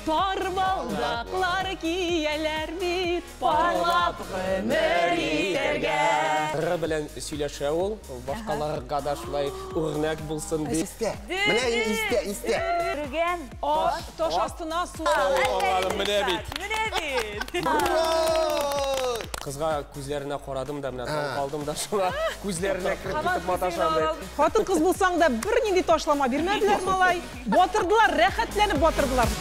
Пар балдаклар кияләр бит, парлап гомер итәргә. Р белән сөйләшә ул, башкаларга да шулай үрнәк булсын дип. Истә. Менә истә, истә. Өргән. Таш астына су. Аңладым, менә бит. Менә бит. Ура! Кызга күзләренә карадым да, менә таң калдым да шуңа күзләренә кереп китеп маташам дип. Хатын-кыз булсаң да бернинди ташлама бирмәделәр, малай. Батырдылар, рәхәтләнеп батырдылар.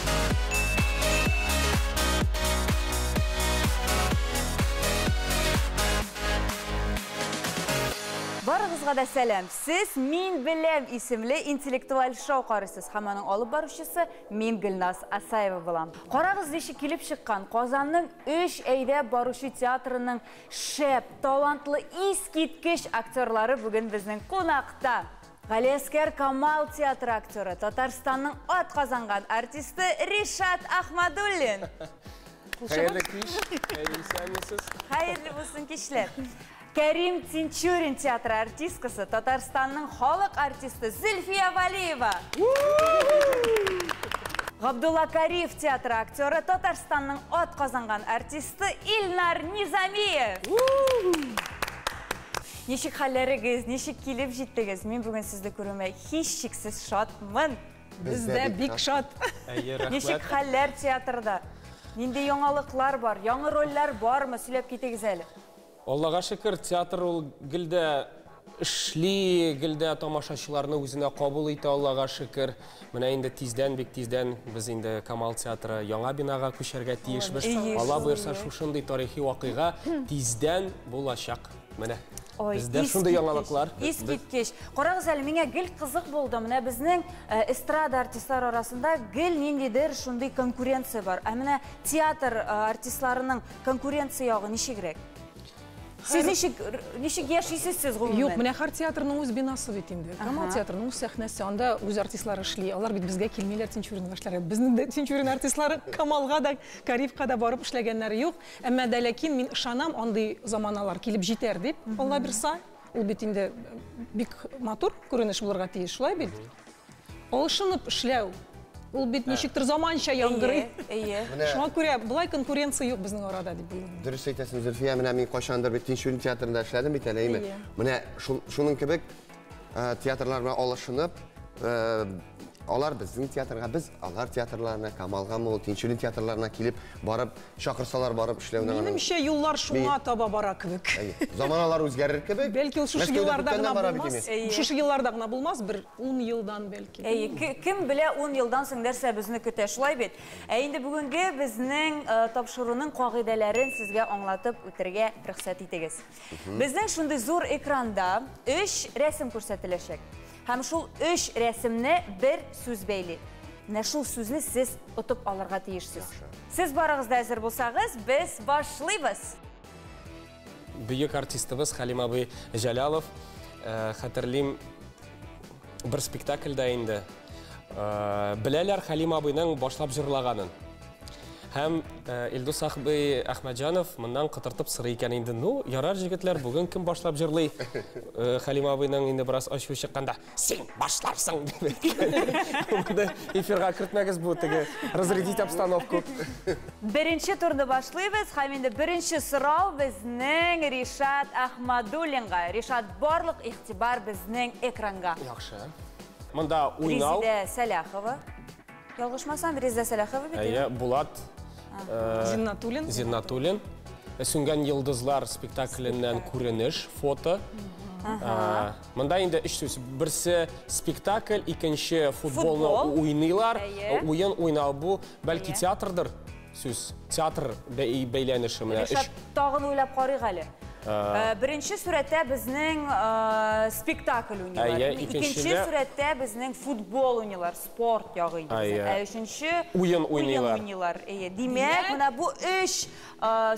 Барыгызга да сәлам. Сез Мин беләм исемле интеллектуаль шоу карыйсыз һәм аның алып баручысы мин Гөлназ Асаева булам. Карагыз, ничек килеп чыккан Казанның өч әйдәп баручы театрының шәп, талантлы, искиткеч актерлары бүген безнең кунакта. Галиәскәр Камал театры актеры, Татарстанның атказанган артисты Ришат Ахмадуллин. Хәерле кич, исәнмесез. Хәерле булсын кичләр. Кәрим Тинчурин театры артисткасы, Татарстанның халык артисты Зөлфия Валиева. Габдулла Кариев театры актеры, Татарстанның атказанган артисты Илнар Низамиев. Ничек хәлләрегез, ничек килеп җиттегез? Мин бүген сезне күрүемә һичшиксез шатмын. Без дә бик шат. Әйе, рәхмәт. Ничек хәлләр театрда? Нинди яңалыклар бар, яңа рольләр бармы? Сөйләп китегез әле. Аллага шөкер, театр ул гел дә эшли, гел дә тамашачыларны үзенә кабул итә, Аллага шөкер. Менә инде тиздән, бик тиздән без инде Камал театры яңа бинага күчәргә тиешбез. Алла боерса, шушындый тарихи вакыйга тиздән булачак. Менә. Ой, Бездә шундый искиткеч, яңалыклар. Искиткеч. Карагыз әле, миңа гел кызык булды. Менә безнең эстрада артистлары арасында гел ниндидер шундый конкуренция бар. Ә менә театр артистларының конкуренция ягы ничегрәк? Сез ничек, ничек яшисез сез гомумән? Юк, менә һәр театрның үз бинасы бит инде. Камал театрының үз сәхнәсе, анда үз артистлары эшли. Алар бит безгә килмиләр Тинчуринга эшләргә. Безнең дә Тинчурин артистлары Камалга да, Кариевка да барып эшләгәннәре юк. Әмма дә ләкин мин ышанам, андый заманалар килеп җитәр дип, Алла бирса. Ул бит инде бик матур күренеш булырга тиеш, шулай бит? Алышынып эшләү. Ул бит ничектер заманча яңгырый. Әйе. Шуңа күрә болай конкуренция юк безнең арада дип уйлыйм. Дөрес әйтәсең, Зөлфия, менә мин кайчандыр бит Тинчурин театрында эшләдем бит әле, әйме? Әйе. Менә шуның кебек театрлар белән алышынып, алар безнең театрга, без алар театрларына, Камалгамы ул, Тинчурин театрларына килеп, барып, чакырсалар барып эшләүне аның. Минемчә, юллар шуңа таба бара кебек. Әйе. Заманалар үзгәрер кебек. Бәлки ул шушы Мәскәүдә елларда күптәннән гына бара бит булмас. инде. Шушы елларда гына булмас, бер 10 елдан бәлки. Әйе, кем белә 10 елдан соң нәрсә безне көтә, шулай бит? Ә инде бүгенге безнең тапшыруның кагыйдәләрен сезгә аңлатып үтергә рөхсәт итегез. Безнең шундый зур экранда 3 рәсем күрсәтеләчәк. Һәм шул 3 рәсемне бер сүз бәйли. Менә шул сүзне сез отып алырга тиешсез. Сез барыгыз да әзер булсагыз, без башлыйбыз. Бөек артистыбыз Хәлим абый Җәлалов, хәтерлим, бер спектакльдә инде, беләләр Хәлим абыйның башлап җырлаганын. Һәм Илдус абый Әхмәтҗанов моннан кытыртып сорый икән инде. Ну, ярар, җегетләр, бүген кем башлап җырлый? Хәлим абыйның инде бераз ачуы чыкканда, син башларсың дип әйткән. Монда эфирга кертмәгез бу теге, разрядить обстановку. Беренче турны башлыйбыз һәм инде беренче сорау безнең Ришат Ахмадуллинга. Ришат, барлык игътибар безнең экранга. Яхшы. Монда уйнау. Резидә Сәлахова. Ялгышмасам, Резидә Сәлахова бит. Әйе, Булат, Зиннатуллин. Зиннатуллин. Сүнгән йолдызлар спектакленнән күренеш, фото. Монда инде өч сүз. Берсе спектакль, икенче футболны Футбол. уйныйлар. Әйе. Уен уйнау бу, бәлки Әйе. театрдыр сүз. Театр бәйләнеше менә Ришат, өч. тагын уйлап карыйк әле. Беренче сурәттә безнең спектакль уйныйлар. Әйе, Икенче икенчедә сурәттә безнең футбол уйныйлар, спорт ягы инде безнең. Әйе. Ә өченче Уен уен уйныйлар. уйныйлар. Әйе. Димәк, менә бу өч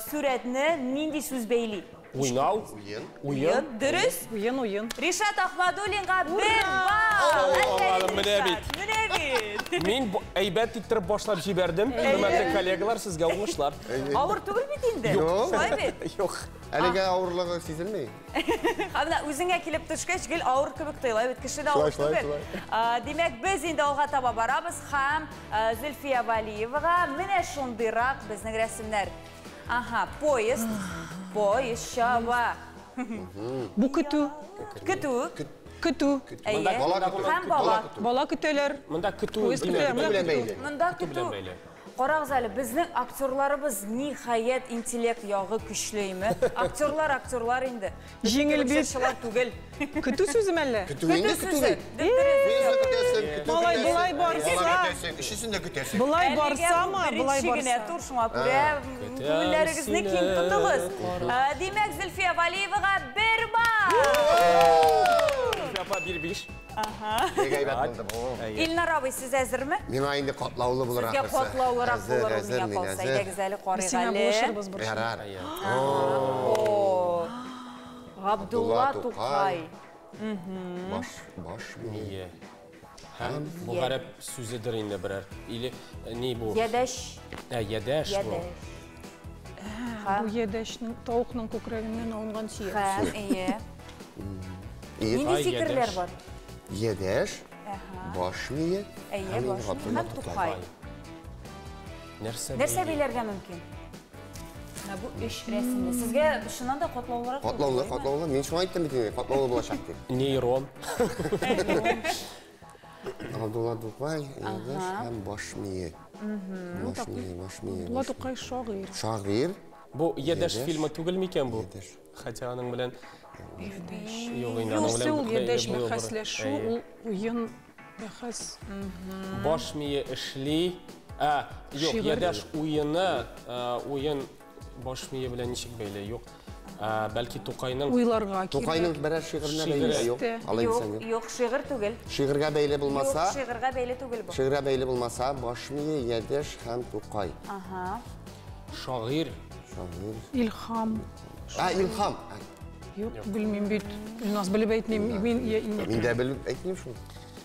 сурәтне нинди сүз бәйли? Уйнау. Уен. Уен. Дөрес? Уен, уен. Ришат Ахмадуллинга бер балл! Аңладым, менә бит. Менә бит. бит. Мин әйбәт иттереп башлап җибәрдем. Хөрмәтле коллегалар, сезгә уңышлар. Авыр түгел бит инде. Юк. Шулай бит. Юк. Әлегә авырлыгы сизелми. Һәм менә үзеңә килеп төшкәч, гел авыр кебек тоела бит, кеше дә авыр Шулай, шулай, түгел. Димәк, без инде алга таба барабыз һәм Зөлфия Валиевага менә шундыйрак безнең рәсемнәр. Ага, поезд. Поезд чаба. Бу көтү. Көтү. Көтү. Әйе. Бала көтү. Һәм бала. Бала көтәләр. Монда көтү Поезд димәк, көтә, Көтү белән бәйле. Монда Көтү белән көтү. бәйле. Карагыз әле, безнең актерларыбыз ниһаять интеллект ягы көчлеме? Актерлар, актерлар инде. Җиңел бит. Җырчылар түгел. Көтү сүзе мәллә? Көтү инде көтү бит. Дөрес. Көтәсең, көтү Малай, көтәсең. болай барса. Бала көтәсең, өчесен дә көтәсең. Болай Әлегә барсамы, бу болай беренче генә барса. тур, шуңа күрә күңелләрегезне киң тотыгыз. Димәк, Зөлфия Валиевага бер балл. Зөлфия апа, бир биш. Бик әйбәт булды бу. Илнар абый, сез әзерме? Миңа инде катлаулы булыр Сезгә ахрысы. катлаулырак Әзер, булыр ул әзер, миңа мин калса. әзер. Әйдәгез әле карыйк Сиңа әле. булышырбыз борчылма. Ярар. О, Габдулла Габдулла Тукай. Тукай. Баш, баш мие. Ие. Һәм бу гарәп сүзедер инде берәр. Или ни бу? Ядәш. Ә, ядәш бу. Ядәш. Бу ядәшнең тавыкның күкрәгеннән алынган сөяк. Һәм, әйе. Ие. Нинди Ай, фикерләр ядәш. бар? Ядәш, баш мие. Әйе, һәм инде баш мие Габдулла һәм Тукай. Нәрсә Нәрсә бәйли? бәйләргә мөмкин? Менә бу өч рәсемне. Сезгә шуннан да катлаулырак булды, Катлаулы, әйеме? катлаулы. Мин шуңа әйттем бит инде, катлаулы булачак дип. Нейрон. Габдулла Тукай, ядәш һәм баш мие. Баш мие, баш мие. Габдулла Тукай шагыйрь. Шагыйрь. Бу ядәш Ядәш. фильмы түгел микән бу? Ядәш. Хотя аның белән юк инде, аның Нәрсә белән ул ядәш бәйле булыр. бәхәсләшү, Әйе. ул уен бәхәс. Баш мие эшли. Ә, юк, Шигырь. ядәш уены, уен баш мие белән ничек бәйле? Юк. Бәлки Тукайның Уйларга кирәк. Тукайның берәр шигыренә Шигыре. бәйле юк. Алай Юк, дисәң юк. юк, шигырь түгел. Шигырьгә бәйле булмаса, Юк, шигырьгә бәйле түгел бу. шигырьгә бәйле булмаса, баш мие, ядәш һәм Тукай. Ага. шагыйрь. Шагыйрь. Илһам. А, Илһам. Юк, белмим бит. Илназ белеп әйтмим. Мин Мин дә белеп әйтмим шул.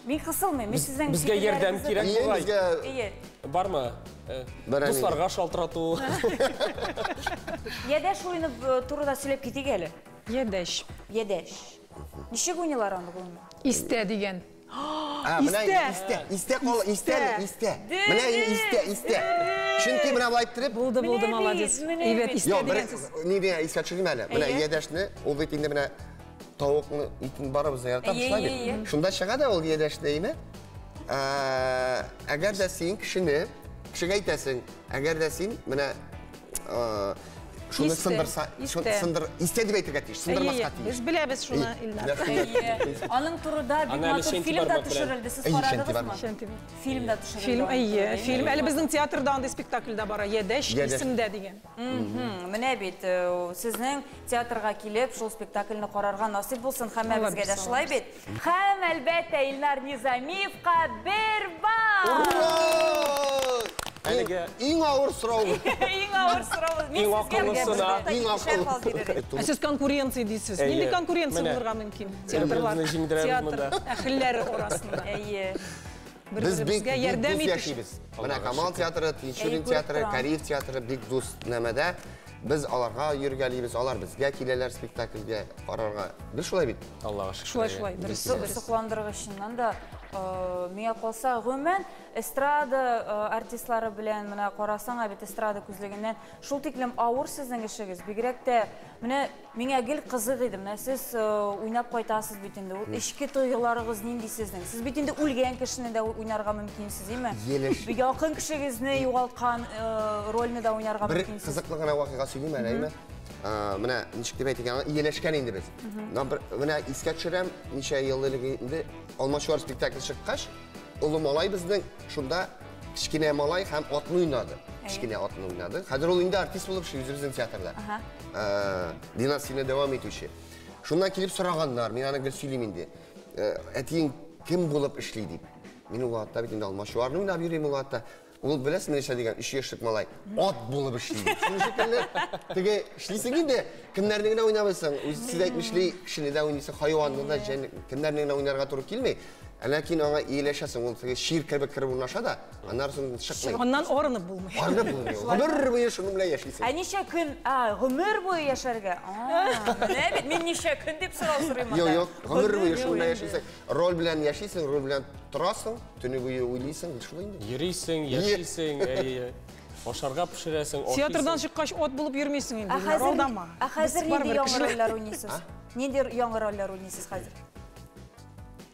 Мин кысылмыйм, мин сезнең Безгә ярдәм фикерләрегезне- кирәк Ие, бугай. безгә Ие. Бармы? Бар әни. Дусларга шалтырату. Ядәш уены турында сөйләп китик әле. Ядәш. Ядәш. Ничек уйныйлар аны гомумән? Истә дигән. А, менә Истә. истә, истә кал, истә, истә. Менә истә, истә. Чөнки менә болай иттереп, Булды, булды, Менә бит, молодец. менә Әйбәт, бит. истә Йо, бер дигән сүз. ни дигән искә төшердем әле. Менә Әйе. ядәшне, ул бит инде менә тавыкны, итен барыбыз да яратабыз, Әйе, шулай әйе, бит. Шунда чыга да ул ядәшне, әйме? Әгәр дә син кешене, кешегә әйтәсең, әгәр дә син менә шуны Истә, сындырса, истә. сындыр, истә дип әйтергә тиеш, сындырмаска Әйе, тиеш. Без беләбез шуны, Илнар. Әйе. Аның турында бик Аны әле матур Шенти фильм да бармак белән. төшерелде. Сез Әйе, Шенти карадыгызмы? бармак. Шенти. Фильм да төшерелде. Фильм, аның әйе, турында, фильм. Әле безнең театрда андый спектакль дә бар. Ядәш Ядәш. исемдә дигән. Менә бит, сезнең театрга килеп, шул спектакльне карарга насыйп булсын һәммәбезгә дә Алла бирсә, шулай бит. Һәм әлбәттә Илнар Низамиевка бер балл. Ура! Әлеге- Иң авыр сорау. Иң авыр сорау. Мин Иң сезгә акыллысына. Иң акыллы. Ә сез конкуренция дисез. Әйе. Нинди конкуренция Менә. булырга мөмкин? Театрлар, Бер-беребезне җиңдерәбез театр монда. әһелләре арасында. Әйе. Без бик Бер-беребезгә бик ярдәм дус итешеп. яшибез. Менә Камал театры, Тинчурин Әйе, күреп театры, торам. Кариев театры бик дус нәмәдә. Без аларга йөргәлибез, алар безгә киләләр спектакльгә карарга. Без шулай бит. Аллага шөкер. Шулай, шулай, дөрес. дөрес. Сокландыргычыннан да миңа калса, гомумән эстрада артистлары белән менә карасаң, бит эстрада күзлегеннән шул тиклем авыр сезнең эшегез. Бигрәк тә менә миңа гел кызык иде. Менә сез уйнап кайтасыз бит инде. Ул эчке тойгыларыгыз нинди сезнең? Сез бит инде үлгән кешене дә уйнарга мөмкинсез, димме? Елеш. Якын кешегезне югалткан рольне дә уйнарга Бер мөмкинсез. кызыклы гына вакыйга сөйлим әле, әйме? Менә ничек дип әйтик, аңа ияләшкән инде без. Менә искә төшерәм, ничә ел элек инде Алмачуар спектакль чыккач, олы малай безнең шунда кечкенә малай һәм атны уйнады. Кечкенә атны уйнады. Хәзер ул инде артист булып эшли үзебезнең театрда. Династияне дәвам итүче. Шуннан килеп сораганнар, мин аны гел сөйлим инде. Әтиең кем булып эшли дип. Мин ул вакытта бит инде Алмачуарны уйнап йөрим ул вакытта. Ул беләсеңме нәрсә дигән, 3 яшьлек малай ат булып эшли. Шуның шикелле, теге эшлисең инде, кемнәрне генә уйнамыйсың, үз сез әйтмешли, кешене дә уйныйсың, хайванны да, җән, кемнәрне генә уйнарга туры килми. Ләкин аңа ияләшәсең, ул теге чир кебек кереп урнаша да, аннары соң чыкмый. Аннан арынып булмый. Арынып булмый. Гомер буе шуның белән яшисең. Ә ничә көн, гомер буе яшәргә? Менә бит мин ничә көн дип сорау сорыйм монда. Юк, юк, гомер буе шуның белән яшисең. Роль белән яшисең, роль белән торасың, төне буе уйлыйсың, шулай инде. Йөрисең, яшисең, әйе. Ашарга пешерәсең, ашыйсың. Театрдан чыккач ат булып йөрмисең инде. Алдама. Ә хәзер нинди яңа рольләр уйныйсыз? Нинди яңа рольләр уйныйсыз хәзер?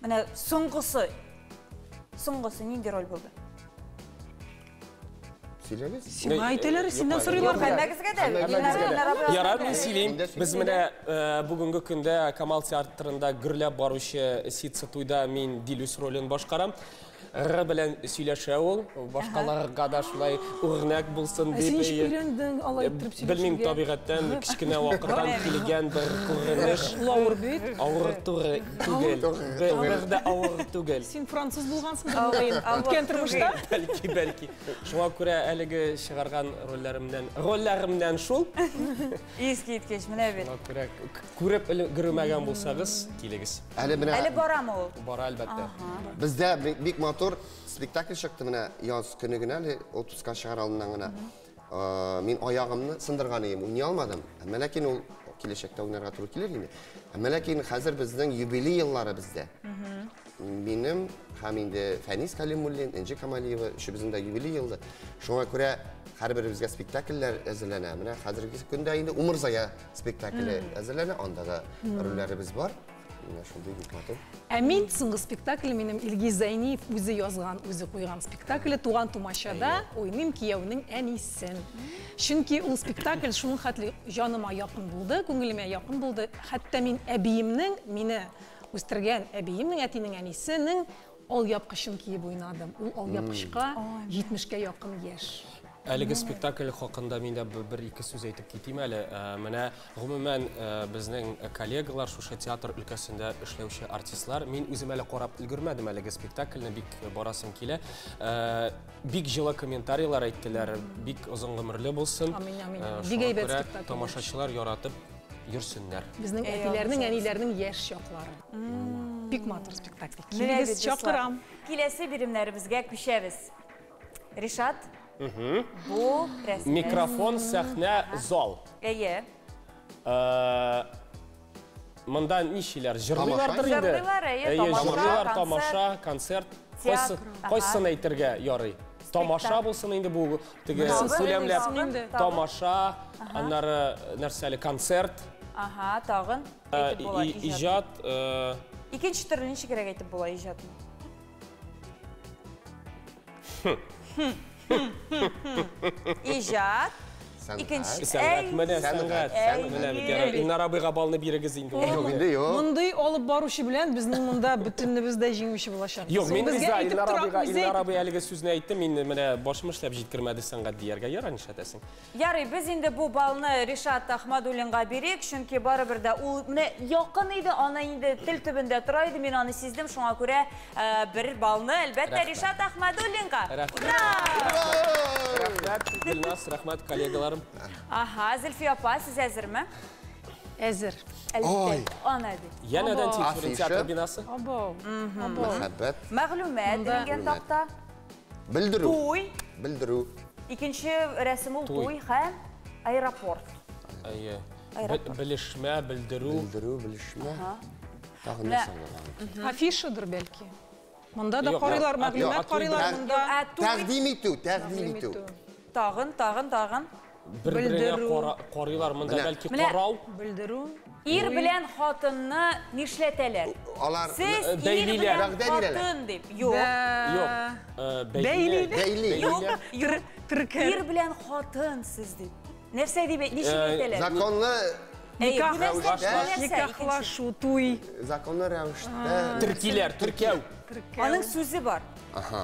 Менә соңгысы. Соңгысы нинди роль булды? Сөйләгез. Сиңа әйтәләр, синнән сорыйлар. Һәммәгезгә дә. Ярар, мин сөйлим. Без менә бүгенге көндә Камал театрында гөрләп баручы Ситсы туйда мин Дилүс ролен башкарам. Р белән сөйләшә ул, башкаларга да шулай үрнәк булсын дип. Син ничек өйрәндең алай иттереп сөйләшергә? Белмим, табигатьтән кечкенә вакыттан килгән бер күренеш. Ул авыр бит. Авыр түгел. Бер дә авыр түгел. Син француз булгансың, мөгаен. Үткән тормышта. Бәлки, бәлки. Шуңа күрә әлеге чыгарган рольләремнән шул. Искиткеч, менә бит. Шуңа күрә күреп өлгермәгән булсагыз, килегез. Әле барамы ул? Бара, әлбәттә. Бездә бик матур спектакль чыкты менә яз көне генә әле отпуска чыгар алдыннан гына. Мин аягымны сындырган идем, уйный алмадым. Әмма ләкин ул киләчәктә уйнарга туры килер инде. Әмма ләкин хәзер безнең юбилей еллары бездә. Минем һәм инде Фәнис Калимуллин, Энҗе Камалиева өчебезнең дә юбилей елы. Шуңа күрә һәрберебезгә спектакльләр әзерләнә. Менә хәзерге көндә инде Умырзая спектакле әзерләнә, анда да рольләребез бар. Менә шундый бик матур. Ә мин соңгы спектакль минем Илгиз Зәйниев үзе язган, үзе куйган спектакле Туган тумачада уйныйм кияүнең әнисен. Чөнки ул спектакль шуның хәтле җаныма якын булды, күңелемә якын булды. Хәтта мин әбиемнең, мине үстергән әбиемнең, әтинең әнисенең алъяпкычын киеп уйнадым. Ул алъяпкычка 70-кә якын яшь. Әлеге спектакль хакында мин дә бер-ике сүз әйтеп китим әле. Менә гомумән безнең коллегалар, шушы театр өлкәсендә эшләүче артистлар, мин үзем әле карап өлгермәдем әлеге спектакльне, бик барасым килә. Бик җылы комментарийлар әйттеләр, бик озын гомерле булсын. Амин, амин. Бик әйбәт спектакль. Тамашачылар яратып йөрсеннәр. Безнең әтиләрнең, әниләрнең яшь чаклары. Бик матур спектакль. Килегез, чакырам. Киләсе биремнәребезгә күчәбез. Ришат, бу рәсем. Микрофон, сәхнә, зал. Әйе. Монда ничеләр? Җырлыйлардыр инде. Җырлыйлар, әйе, тамаша, тамаша, концерт. Кайсын әйтергә ярый? Тамаша булсын инде бу теге күләмләп. Тамаша, аннары нәрсә әле, концерт. Ага, тагын әйтеп була иҗат. Икенче төрле ничегрәк әйтеп була иҗатны? Иҗат. Икенче. Сәнгать, менә сәнгать. Менә бит ярар. Илнар абыйга балны бирегез инде. Юк инде, юк. Мондый алып баручы белән безнең монда бөтенебез дә җиңүче булачак. Юк, мин риза, Илнар абыйга, Илнар абый әлеге сүзне әйтте, мин менә башым эшләп җиткермәде сәнгать дияргә. Ярар, нишләтәсең? Ярый, без инде бу балны Ришат Ахмадуллинга бирик, чөнки барыбер дә ул менә якын иде, аны инде тел төбендә тора иде, мин аны сиздем, шуңа күрә бер балны әлбәттә Ришат Ахмадуллинга. Ура! Рәхмәт, Гөлназ, рәхмәт коллегаларым. Ага, Зөлфия апа, сез әзерме? Әзер. Әлбәттә, ана бит. Янәдән Тинчурин театр бинасы. Абау. Мәхәббәт. Мәгълүмат дигән такта. Белдерү. Туй. Белдерү. Икенче рәсем ул туй һәм аэропорт. Әйе. Белешмә, белдерү. Белдерү, белешмә. Тагын нәрсә була? Афишадыр бәлки. Монда да карыйлар, мәгълүмат карыйлар монда. Тәкъдим итү, тәкъдим итү. Тагын, тагын, тагын. Бер-беренә карыйлар, монда бәлки карау. Белдерү. Ир белән хатынны нишләтәләр? Алар Сез ир белән хатын дип. Юк. Юк. Бәйлиләр. Юк. Ир белән хатын сез дип. Нәрсә дип, ничек әйтәләр? Законлы никахлашу, туй. Законлы рәвештә. Теркиләр, теркәү. Аның сүзе бар.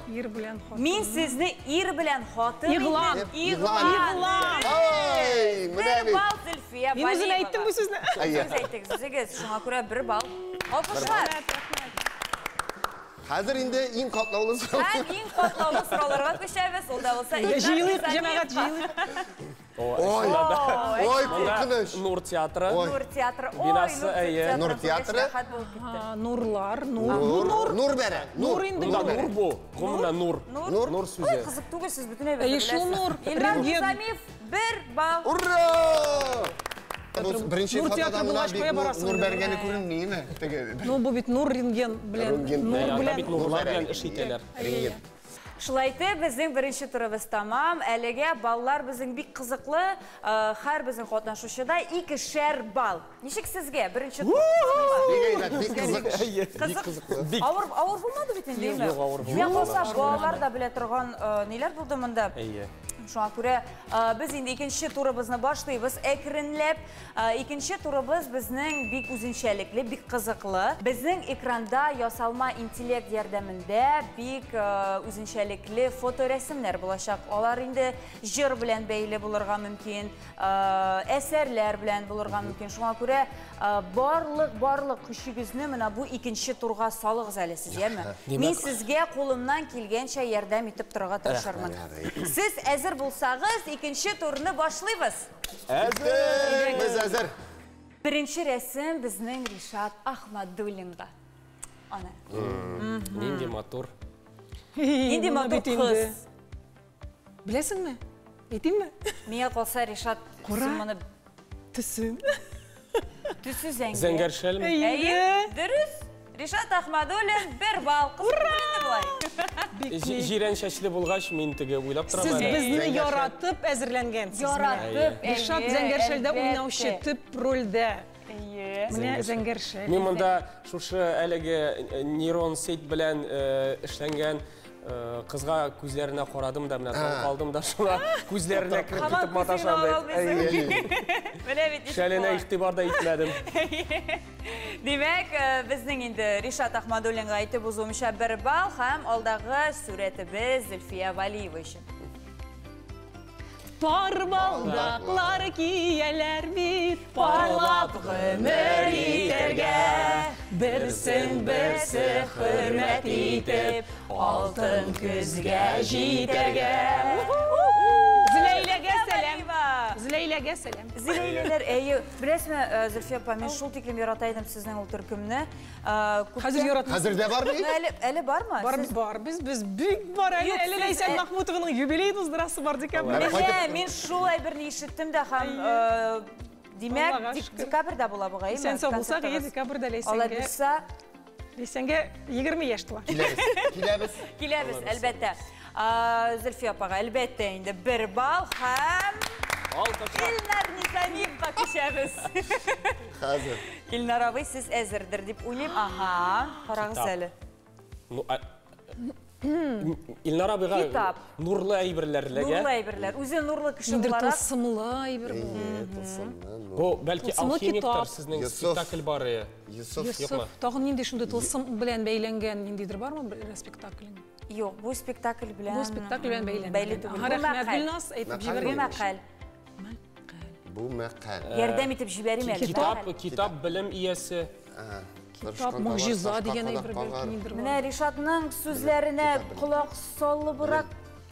Ир белән хатын. Мин сезне ир белән хатын. Игълан. Игълан. Ай, менә Бер балл Зөлфия Мин үзем әйттем бу сүзне. Сез әйттегез, үзегез. Шуңа күрә бер балл. Алкышлар. Хәзер инде иң катлаулы сорау. Һәм иң катлаулы сорауларга күчәбез. Ул да булса Җыелыйк, җәмәгать, җыелыйк. Ой, ой, куркыныч. Нур театры. Нур театры. Ой, Бинасы, әйе. Нур театры. Рәхәт булып китте. Нурлар, нур. Бу нур. Нур бәрә. Нур инде Монда бу. нур бу. Гомумән нур. Нур. Нур сүзе. Ой, кызык түгел, сез бөтен әйберне Әйе, шул беләсез. нур. Илнар Рентген. Низамиев бер балл. Ура! Бу беренче Нур театры фотода булгач, бик кая барасың нур инде? бәргәне күренмиме? Теге Ну, бу бит нур рентген белән. Рентген. Нур Әйе, анда белән. бит нурлар белән эш итәләр. Рентген. Шулай итеп, безнең беренче турыбыз тамам. Әлегә баллар безнең бик кызыклы. Һәр безнең катнашучыда икешәр балл. Ничек сезгә беренче тур? Бик әйбәт, бик кызык. Бик кызыклы. Бик. Авыр, авыр булмады бит инде, Юк, авыр булмады. Миңа калса, балалар да белә торган ниләр булды монда. Әйе. Шуңа күрә без инде икенче турыбызны башлыйбыз. Әкренләп икенче турыбыз безнең бик үзенчәлекле, бик кызыклы. Безнең экранда ясалма интеллект ярдәмендә бик үзенчәлекле фоторәсемнәр булачак. Алар инде җыр белән бәйле булырга мөмкин, әсәрләр белән булырга мөмкин. Шуңа күрә барлык көчегезне менә бу икенче турга салыгыз әле сез, яме? Мин сезгә кулымнан килгәнчә ярдәм итеп торырга тырышырмын. Сез әзер булсагыз, икенче турны башлыйбыз. Әзер! Без әзер. Беренче рәсем безнең Ришат Ахмадуллинга. Ана. Нинди матур. Нинди матур кыз. Беләсеңме? Әйтимме? Миңа калса, Ришат, син моны Төсен. Төсе зәңгәр. Зәңгәр шәлме? Әйе, дөрес. Ришат Ахмадуллин бер балл. Ура! Җирән чәчле булгач, мин теге уйлап торам. Сез безне яратып әзерләнгәнсез. Яратып, Ришат зәңгәр шәлдә уйнаучы төп рольдә. Менә зәңгәр шәл. Мин монда шушы әлеге нейрон сеть белән эшләнгән кызга күзләренә карадым да, менә таң калдым да, шуңа күзләренә кереп китеп маташам. Шәленә игътибар да итмәдем. Димәк, безнең инде Ришат Ахмадуллинга әйтеп узуымча бер балл һәм алдагы сүрәтебез Зөлфия Валиева өчен. Пар балдаклар кияләр бит, парлап гомер итәргә. Берсен берсе хөрмәт итеп, алтын көзгә җитәргә. Зөләйләгә сәлам. Зөләйләгә сәлам. Зөләйләләр, әйе, беләсезме, Зөлфия апа, мин шул тиклем ярата идем сезнең ул төркемне. Хәзер яратмыйсыз. Хәзер дә бар бит? Әле бармы? Бар, бар, без бик бар. Әле Ләйсән Махмутованың юбилеен уздырасы бар декабрьдә. Менә мин шул әйберне ишеттем дә һәм димәк, декабрьдә була бугай. Исән сау булсак, әйе, декабрьдә Ләйсәнгә. Алай булса, Ләйсәнгә 20 яшь тула. Киләбез, киләбез. Киләбез, әлбәттә. Зөлфия апага, әлбәттә инде бер балл һәм Илнар Низамиевка күчәбез. Хәзер. Илнар абый, сез әзердер дип уйлыйм. Ага, карагыз әле. Илнар абыйга нурлы әйберләр эләгә. Нурлы әйберләр. Үзе нурлы кеше Ниндидер буларак. тылсымлы әйбер бу. Тылсымлы. Бу бәлки алхимиктыр, сезнең спектакль бар. Йосыф. Йосыф. Тагын нинди шундый тылсым белән бәйләнгән ниндидер бармы бер спектакльнең? Юк, бу спектакль белән. Бу спектакль белән бәйләнгән. Бәйле түгел. Рәхмәт, Гөлназ, әйтеп җибәргән. Бу мәкаль. Бу мәкаль. Ярдәм итеп җибәрим әле. Китап, китап белем иясе. Китап, могҗиза дигән әйбер бәлки нидер бар. Менә Ришатның сүзләренә колак салыбрак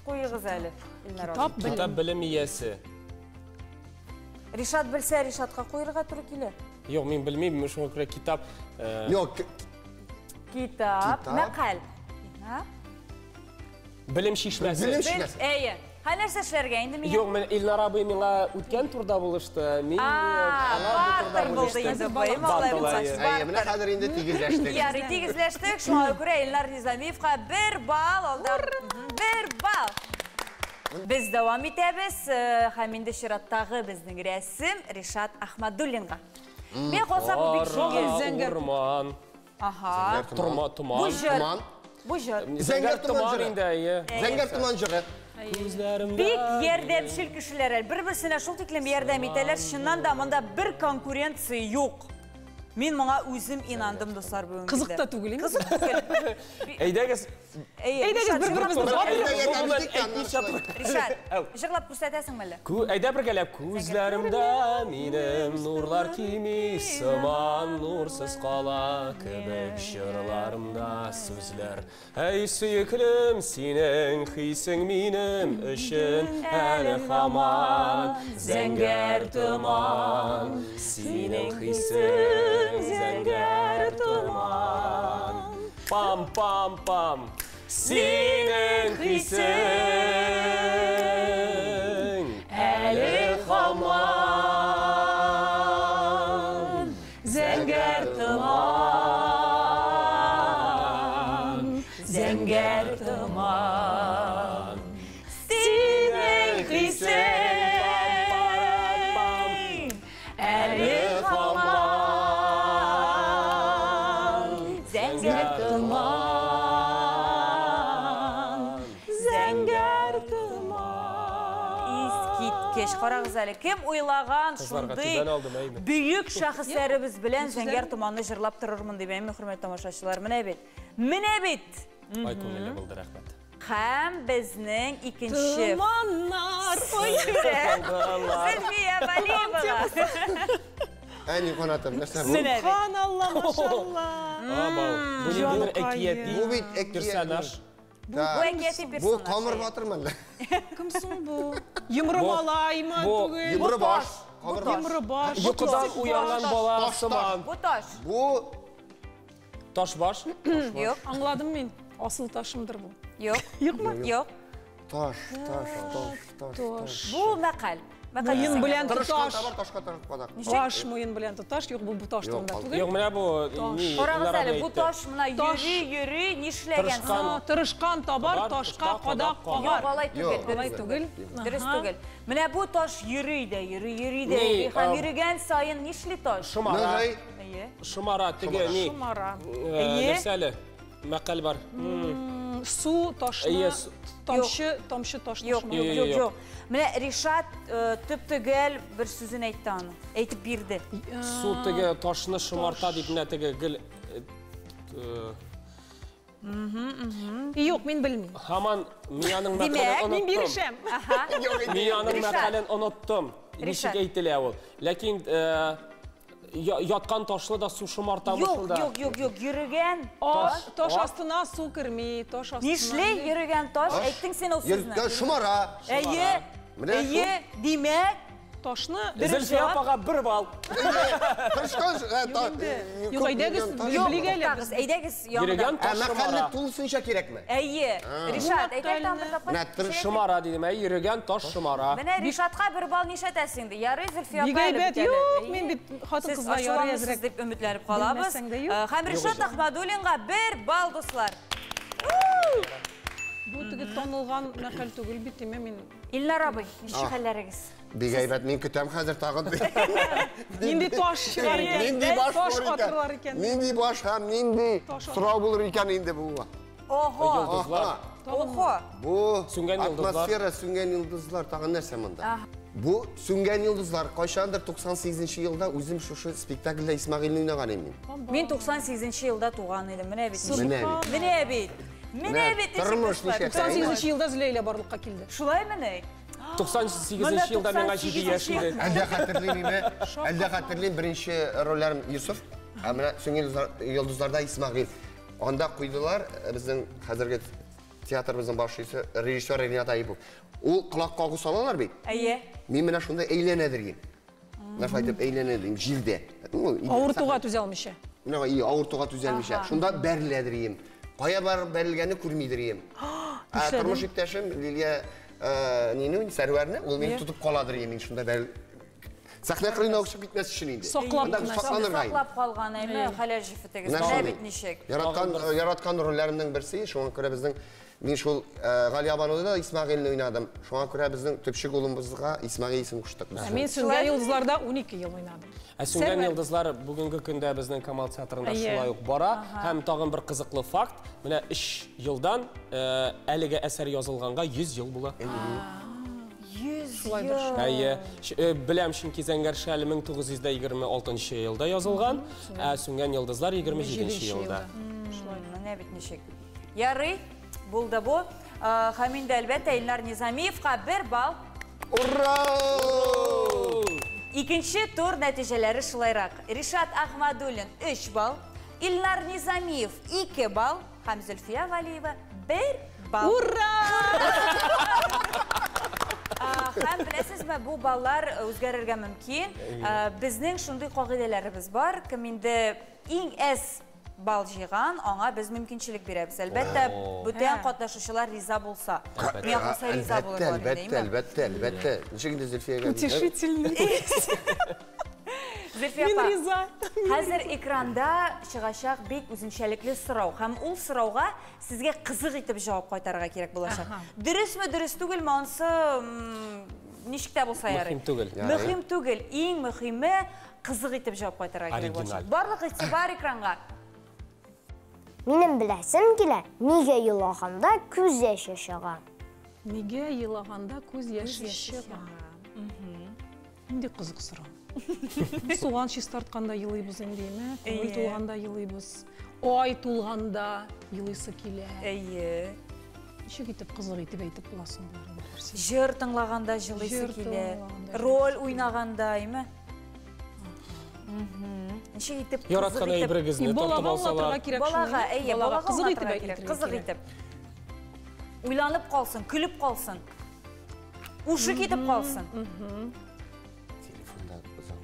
куегыз әле, Илнар абый. Китап белем иясе. Ришат белсә, Ришатка куерга туры килә. Юк, мин белмим, шуңа күрә китап. Юк. Китап, мәкаль. Белем чишмәсе. Белем чишмәсе. Әйе. Һәм нәрсә эшләргә инде миңа? Юк, мен Илнар абый миңа үткән турда булышты. Мин аңа бу турда булыштым. Әйе, менә хәзер инде тигезләштек. Ярый, тигезләштек. Шуңа күрә Илнар Низамиевка бер балл алды. Бер балл. Без дәвам итәбез. Һәм инде чираттагы безнең рәсем Ришат Ахмадуллинга. Мин калса бу бик җиңел. Урман. Ага. Торман, томан. Бу җыр. Бу җыр. Зәңгәр томан инде, әйе. Зәңгәр томан җыры. Бик ярдәмчел кешеләр. Бер-берсенә шул тиклем ярдәм итәләр. Чыннан да монда бер конкуренция юк. Мин моңа үзем инандым, дуслар, бүгенге. Кызык та түгел, инде. Кызык түгел. Әйдәгез. Әйдәгез бер-беребезне Ришат, җырлап күрсәтәсеңме әллә? Әйдә бергәләп. Күзләремдә минем нурлар кими, сыман нурсыз кала кебек җырларымда сүзләр. Әй, сөеклем, синең хисең минем өчен әле һаман зәңгәр томан. Синең хисең зәңгәр томан. Пам-пам-пам. Синең хисең әле һаман зәңгәр томан, зәңгәр томан. Синең хисең әле һаман зәңгәр томан, зәңгәр томан. Искиткеч. Карагыз әле, кем уйлаган шундый бөек шәхесләребез белән зәңгәр томанны җырлап торырмын дип, әйме, хөрмәтле тамашачылар. Менә бит. Менә бит. Ай, күңелле булды, рәхмәт. Һәм безнең икенче Томаннар. Ой, Зөлфия Валиева. Әни канатым, нәрсә бу? Менә бит. Субханалла, машалла. Абау. Бу ниндидер әкияти Бу бит әкият. персонаж. Бу әкияти Бу персонаж. камыр батырмы әллә? Кем соң бу? Йомры малаймы түгел? Йомры баш. Камыр баш. Йомры баш. Йокыдан уянган бала Таш, таш. сыман. Бу таш. Бу Таш баш. Юк. Аңладым мин. Асыл ташымдыр бу. Юк. Юкмы? Юк. таш, таш, таш, таш, таш. Бу мәкаль. Мәкаль Муен дисәң белән Тырышкан тоташ. табар, ташка тырып кадак. Баш муен белән тоташ. Юк, бу таш Юк, турында ал- түгел. Юк, менә бу ни, Карагыз Илнар әле, абый бу әйтте. таш менә Таш. йөри-йөри нишләгән Тырышкан. соң? Тырышкан табар, Табар, ташка ташка кадак кадак Юк, кагар. алай түгел. Юк. Алай түгел. Дөрес Аһа. түгел. Менә бу таш йөри дә, йөри, йөри дә, Ни, йөри һәм йөрегән саен нишли таш? Шомара. Ныгый. Әйе. Шомара теге ни? Шомара. Әйе. Нәрсә әле? Мәкаль бар. Су ташны, Әйе, тамчы, тамчы ташны Юк, шомара. юк, Юк, юк, юк. юк. Менә Ришат төп-төгәл бер сүзен әйтте аны. Әйтеп бирде. Су теге ташны шомарта дип менә теге гел Юк, мин белмим. Һаман мин аның Димәк, мәкален Мин оныттым. бирешәм. Аһа. Мин аның Ришат. мәкален оныттым. Ничек Ришат. әйтелә ул? Ләкин яткан ташлы да су шомартамы Юк, шунда? юк, юк, юк, йөрегән Таш, таш астына су керми, таш астына. Нишли йөрегән таш? Әйттең син ул сүзне. Йөрткән шомара. Әйе. Менә шул. Әйе, димәк, Ташны Зөлфия апага бер балл. Тырышкан Юк, әйдәгез, белик әле туктагыз, әйдәгез яңадан. Йөрегән Ә таш мәкальне шомара. тулысынча кирәкме? Әйе. Ришат, әйтәк тагын бер тапкыр. Менә тырыш Шомара дидем, әй, йөрегән таш шомара. Менә Ришатка бер балл нишләтәсең инде? Ярый, Зөлфия Бик апа әле әйбәт, бит әле. юк, Әйе. мин бит Сез хатын-кызга ярый ачуланмыйсыз әзрәк. дип өметләнеп калабыз. Белмәсәң дә юк. Һәм Ришат Ахмадуллинга бер балл, дуслар. Бу теге танылган мәкаль түгел бит, димә мин. Илнар абый, ничек хәлләрегез? Бик әйбәт, мин көтәм хәзер тагын. Нинди таш чыгар икән? Нинди баш Таш булыр атырлар икән? икән. Нинди баш һәм нинди Таш сорау булыр икән инде бу? Ого! Йолдызлар. Аһа. Ого! Бу Сүнгән йолдызлар. атмосфера, сүнгән йолдызлар, тагын нәрсә монда? Бу сүнгән йолдызлар кайчандыр 98 елда үзем шушы спектакльдә Исмәгыйльне уйнаган идем мин. Мин 98 елда туган идем. Менә бит. Менә бит. Менә бит. Менә Менә бит. тормыш ничек ничә. 98 елда Зөләйлә барлыкка килде. Шулаймыни? 98 елда миңа 7 яшь иде. Әлдә хәтерлим име? Әлдә хәтерлим беренче рольләрем Юсуф, ә менә сүнгән йолдызларда Исмәгыйль. Анда куйдылар безнең хәзерге театрыбызның баш режиссер Ренат Әюпов. Ул колак кагу салалар бит. Әйе. Мин менә шунда әйләнәдер идем. Менә шулай итеп әйләнәдер идем җирдә. Авыртуга түзә алмыйча. Менә и авыртуга түзә алмыйча. Шунда бәреләдер идем. Кая барып бәрелгәнне күрмидер идем. Ә тормыш иптәшем Лилия нине, Сәрвәрне, ул мине тотып каладыр идем, мин шунда бәрел. Сәхнә кырыена ук чыгып китмәс өчен инде. Саклап Анда кына. сакланырга инде. Саклап калган, әйме, хәләл җефетегез. Менә Менә шундый. бит ничек. Яраткан рольләремнең берсе, шуңа күрә безнең мин шул Галиябануда да Исмәгыйльне уйнадым. Шуңа күрә безнең төпчек улыбызга Исмәгыйль исемен куштык без. Ә мин Сүнгән йолдызларда 12 ел уйнадым. Ә Сүнгән йолдызлар бүгенге көндә безнең Камал театрында шулай ук бара. Һәм тагын бер кызыклы факт, менә 3 елдан әлеге әсәр язылганга 100 ел була. 100 Шулайдыр. Әйе, беләм, чөнки Зәңгәр шәл 1926 елда язылган, ә Сүнгән йолдызлар 27 елда. Менә бит ничек. Ярый, булды бу. Һәм инде, әлбәттә, Илнар Низамиевка 1 балл. Ура! Икенче тур нәтиҗәләре шулайрак. Ришат Ахмадуллин 3 балл, Илнар Низамиев 2 балл һәм Зөлфия Валиева 1 балл. Ура! Һәм беләсезме, бу баллар үзгәрергә мөмкин. Безнең шундый кагыйдәләребез бар, кем инде иң әз балл җыйган, аңа без мөмкинчелек бирәбез. Әлбәттә, бүтән катнашучылар риза булса. Миңа калса риза булырлар. Әлбәттә, әлбәттә, әлбәттә. Ничек инде Зөлфиягә? Утешительный. Зөлфия Мин апа, риза. Хәзер экранда чыгачак бик үзенчәлекле сорау. Һәм ул сорауга сезгә кызык итеп җавап кайтарырга кирәк булачак. Дөресме, дөрес түгелме, ансы ничек тә булса ярый. Мөһим түгел. Мөһим түгел. Иң мөһиме кызык итеп җавап кайтарырга кирәк булачак. Барлык игътибар экранга. Минем беләсем килә, нигә елаганда күз яше чыга? Нигә елаганда күз яше чыга? Нинди кызык сорау. Суган чистартканда елыйбыз инде, әйме? Күңел тулганда елыйбыз. Ай тулганда елыйсы килә. Әйе. Ничек итеп кызык итеп әйтеп буласың боларны? Җыр тыңлаганда җылыйсы килә. Роль уйнаганда, әйме? Ничек итеп яраткан әйберегезне тартып алсалар. Балага, әйе, балага кызык итеп кирәк, кызык итеп. Уйланып калсын, көлеп калсын. Ушы китеп калсын. Телефонда озак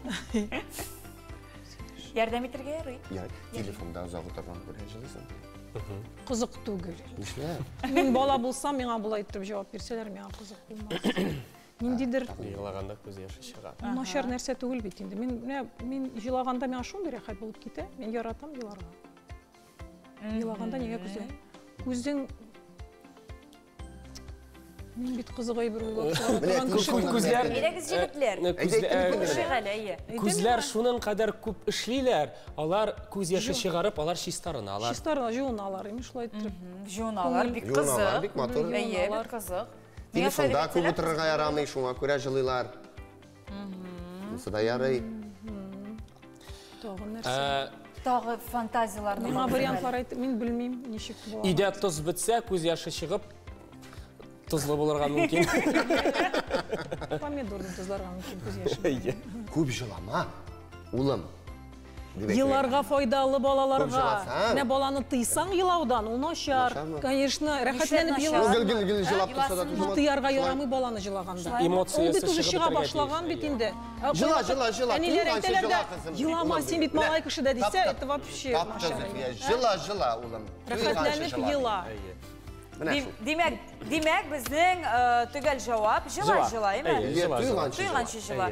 утырма. Ярдәм итәргә ярый. Телефонда озак утырган күрә җылыйсың. Кызык түгел. Нишләп? Мин бала булсам, миңа болай итеп җавап бирсәләр, миңа кызык булмас. Ниндидер Елаганда күз яше чыга. Начар нәрсә түгел бит инде. Мин елаганда миңа шундый рәхәт булып китә. Мин яратам еларга. Елаганда нигә күзә? Күзең Мин бит кызык әйбер уйлап чыгара торган кеше. Күзләр Әйдәгез, җегетләр. Күзләр шуның кадәр күп эшлиләр. Алар күз яше чыгарып, алар чистарыналар. Чистарына, жуыналар, имеш шулай итеп. Жуыналар, бик кызык. Бик матур. Әйе, бик кызык. Телефонда күп утырырга ярамый, шуңа күрә җылыйлар. Монысы да ярый. Тагы нәрсә? Тагы фантазияларны. Миңа вариантлар әйт, мин белмим, ничек була. Өйдә тоз бетсә, күз яше чыгып, тозлы булырга мөмкин. Помидорны тозларга мөмкин күз яше. Күп җылама, улым. Еларга файдалы балаларга. Менә баланы тыйсаң елаудан, ул начар. Конечно, рәхәтләнеп еласа. Гел-гел җылап торса да түзеп. Тыярга ярамый баланы җылаганда. Эмоциясе Ул бит уже чыга башлаган бит инде. Җыла, җыла, җыла. Әниләр әйтәләр дә, елама, син бит малай кеше дә дисә, это вообще начар. Җыла, җыла, улым. Рәхәтләнеп ела. Димәк, безнең төгәл җавап җыла, җыла, әйме? Туйганчы җыла.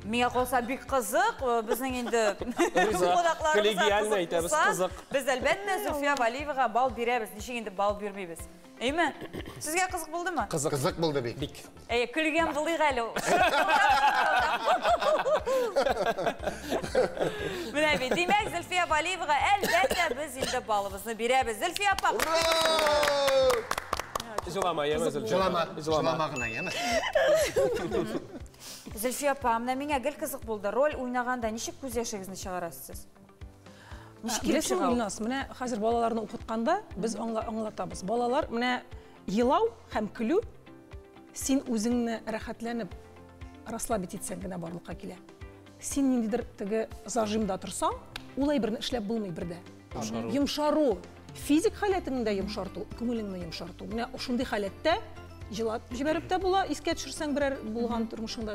Миңа калса бик кызык, безнең инде коллегиально әйтәбез, кызык. Без әлбәттә Зөлфия Валиевага балл бирәбез, ничек инде балл бирмибез. Әйме? Сезгә кызык булдымы? Кызык. Кызык булды бик. Бик. Әйе, көлгән булыйк әле. Менә бит, димәк, Зөлфия Валиевага әлбәттә без инде баллыбызны бирәбез. Зөлфия апа. Җылама, яме Зөлфия. Җылама, җылама гына, яме. Зөлфия апа, менә миңа гел кызык булды. Роль уйнаганда ничек күз яшегезне чыгарасыз сез? Ничек килеп чыга? Гөлназ, менә хәзер балаларны укытканда без аңлатабыз. Балалар, менә елау һәм көлү син үзеңне рәхәтләнеп расслабить итсәң генә барлыкка килә. Син ниндидер теге зажимда торсаң, ул әйберне эшләп булмый бердә. Йомшару, физик халәтеңне дә йомшарту, күңелеңне йомшарту. Менә шундый халәттә җылап җибәреп тә була, искә төшерсәң берәр булган тормышыңда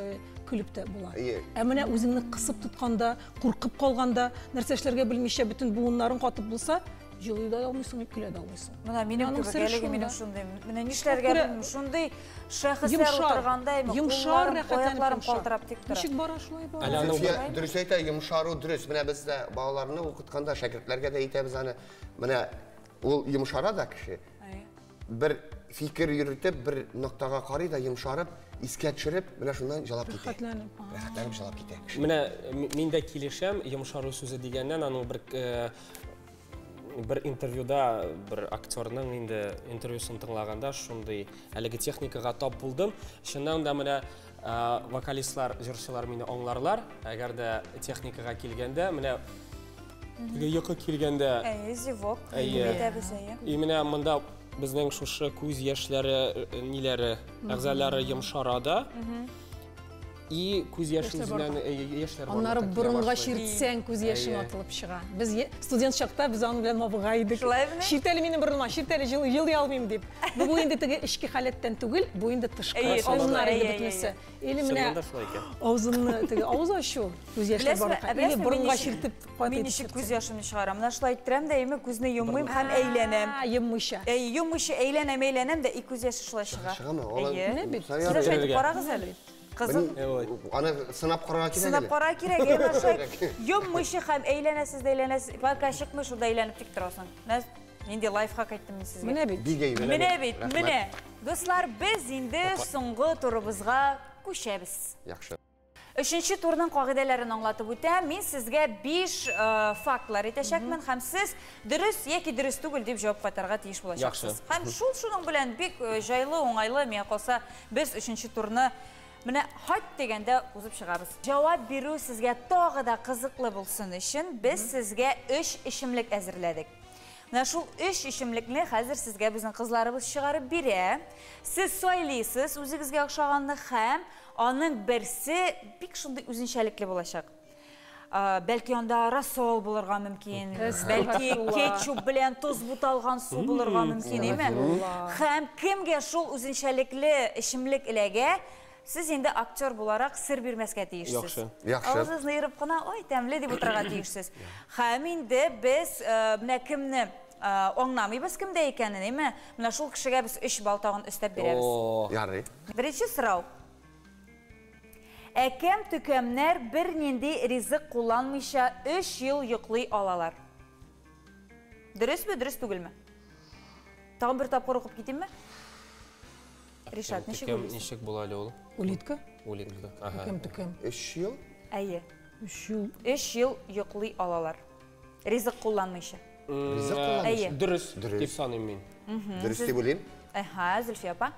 көлеп тә була. Ә менә үзеңне кысып тотканда, куркып калганда, нәрсә эшләргә белмичә бөтен буыннарың катып булса, җылый да алмыйсың, көлә дә алмыйсың. Менә минем кебек әлеге минем шундый. Менә нишләргә белмим, шундый шәхесләр утырганда, йомшар, аякларым калтырап тик тора. Ничек бара шулай бара. Зөлфия дөрес әйтә, йомшару дөрес. Менә без дә балаларны укытканда шәкертләргә дә әйтәбез аны. Менә ул йомшара да кеше. Бер фикер йөртеп, бер ноктага карый да йомшарып, искә төшереп, менә шуннан җылап китә. Рәхәтләнеп. Рәхәтләнеп җылап китә. Менә мин дә килешәм, йомшару сүзе дигәннән аның бер Бер интервьюда бер актерның инде интервьюсын тыңлаганда шундый әлеге техникага тап булдым. Чыннан да менә вокалистлар, җырчылар мине аңларлар. Әгәр дә техникага килгәндә, менә теге йокы килгәндә, Әйе, зевок. Әйе. Әйтәбез, әйе. И менә монда безнең шушы күз яшьләре, ниләре, әгъзалары йомшара да. И күз яше Яшьләр үзеннән яшьләр Аннары барлыкка килә борынга башлый. чиртсәң, күз яшең Әйе. атылып чыга. Без студент чакта без аның белән мавыга идек. Шулаймыни? Чирт әле минем борыныма, чирт әле, елый алмыйм дип. Бу инде теге эчке халәттән түгел, бу инде тышкы Әйе, алымнар инде әйе, бөтенесе. Или менә Чыннан да шулай икән. авызыңны теге авыз ачу, күз яшьләр Беләсезме, барлыкка. ә Или беләсезме, мин борынга ничек- чиртеп каты Мин итеп ничек күз чиртсәң. яшемне чыгарам? Менә шулай иттерәм дә, әйме, күзне йоммыйм һәм әйләнәм. А, йоммыйча. Әйе, йоммыйча әйләнәм, әйләнәм дә, и күз яше шулай чыга. Чыгамы? Алай- Әйе. Менә бит. Сез шулай итеп Йөрергә. карагыз әле. Кызык. Аны сынап карарга кирәк Сынап әле. карарга кирәк, әйе, менә шулай йоммыйча һәм әйләнәсез дә әйләнәсез. Пока чыкмый, шунда әйләнеп тик торасың. Менә нинди лайфхак әйттем мин сезгә. Менә бит. Бик әйбәт. Менә бит, Рәхмәт. менә. Дуслар, без инде соңгы турыбызга күчәбез. Яхшы. Өченче турның кагыйдәләрен аңлатып үтәм. Мин сезгә 5 фактлар әйтәчәкмен һәм сез дөрес яки дөрес түгел дип җавап кайтарырга тиеш булачаксыз. Яхшы. Һәм шул шуның белән бик җайлы, уңайлы, миңа калса, без өченче турны менә хат дигәндә узып чыгабыз. Җавап бирү сезгә тагы да кызыклы булсын өчен без сезгә 3 эчемлек әзерләдек. Менә шул 3 эчемлекне хәзер сезгә безнең кызларыбыз чыгарып бирә. Сез сайлыйсыз үзегезгә охшаганны һәм аның берсе бик шундый үзенчәлекле булачак. Бәлки анда рассол булырга мөмкин, бәлки кетчуп белән тоз буталган су булырга мөмкин, әйме? Һәм кемгә шул үзенчәлекле эчемлек эләгә, сез инде актер буларак сер бирмәскә тиешсез. Яхшы. Яхшы. Авызыгызны ерып кына, ой, тәмле дип утырырга тиешсез. Һәм инде без менә кемне аңламыйбыз кемдә икәнен, әйме? Менә шул кешегә без 3 балл тагын өстәп бирәбез. О, Ярый. Беренче сорау. Әкәм төкәмнәр бернинди ризык кулланмыйча 3 ел йоклый алалар. Дөресме, дөрес түгелме? Тагын бер тапкыр укып китимме? Ришат, ничек Төкәм уйлыйсың? ничек була әле ул? Улитка? Улитка. Ага. Төкәм, төкәм. 3 ел? Әйе. 3 ел. 3 ел йоклый алалар. Ризык кулланмыйча. Ризык кулланмыйча? Әйе. Дөрес Дөрес. дип саныйм мин. Дөрес дип уйлыйм. Әһә, Зөлфия апа.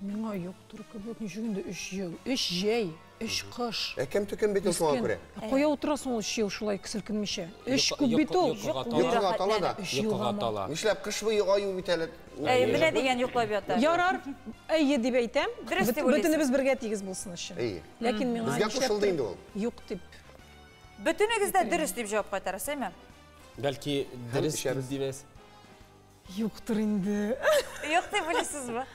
Миңа юктыр кебек, ничек инде 3 ел? 3 җәй, 3 кыш. Әкәм төкәм бит ул шуңа күрә. Кая утырасың ул 3 ел шулай селкенмичә? 3 Йокы- күп бит ул. йокыга тала. Йокыга тала да. Өч Йокыга елгамы? тала. Нишләп кыш буе аю бит әле? Әй, менә дигән йоклап ята. Ярар, әйе дип әйтәм. Дөрес дип уйлыйсың. Бөтенебез бергә тигез булсын өчен. Әйе. Ләкин миңа Безгә нишләптер кушылды инде ул. Юк дип. Бөтенегез дә дөрес дип җавап кайтарасыз, әйме? Бәлки дөрес эчәбез. дибез. Юктыр инде. Юк дип уйлыйсызмы?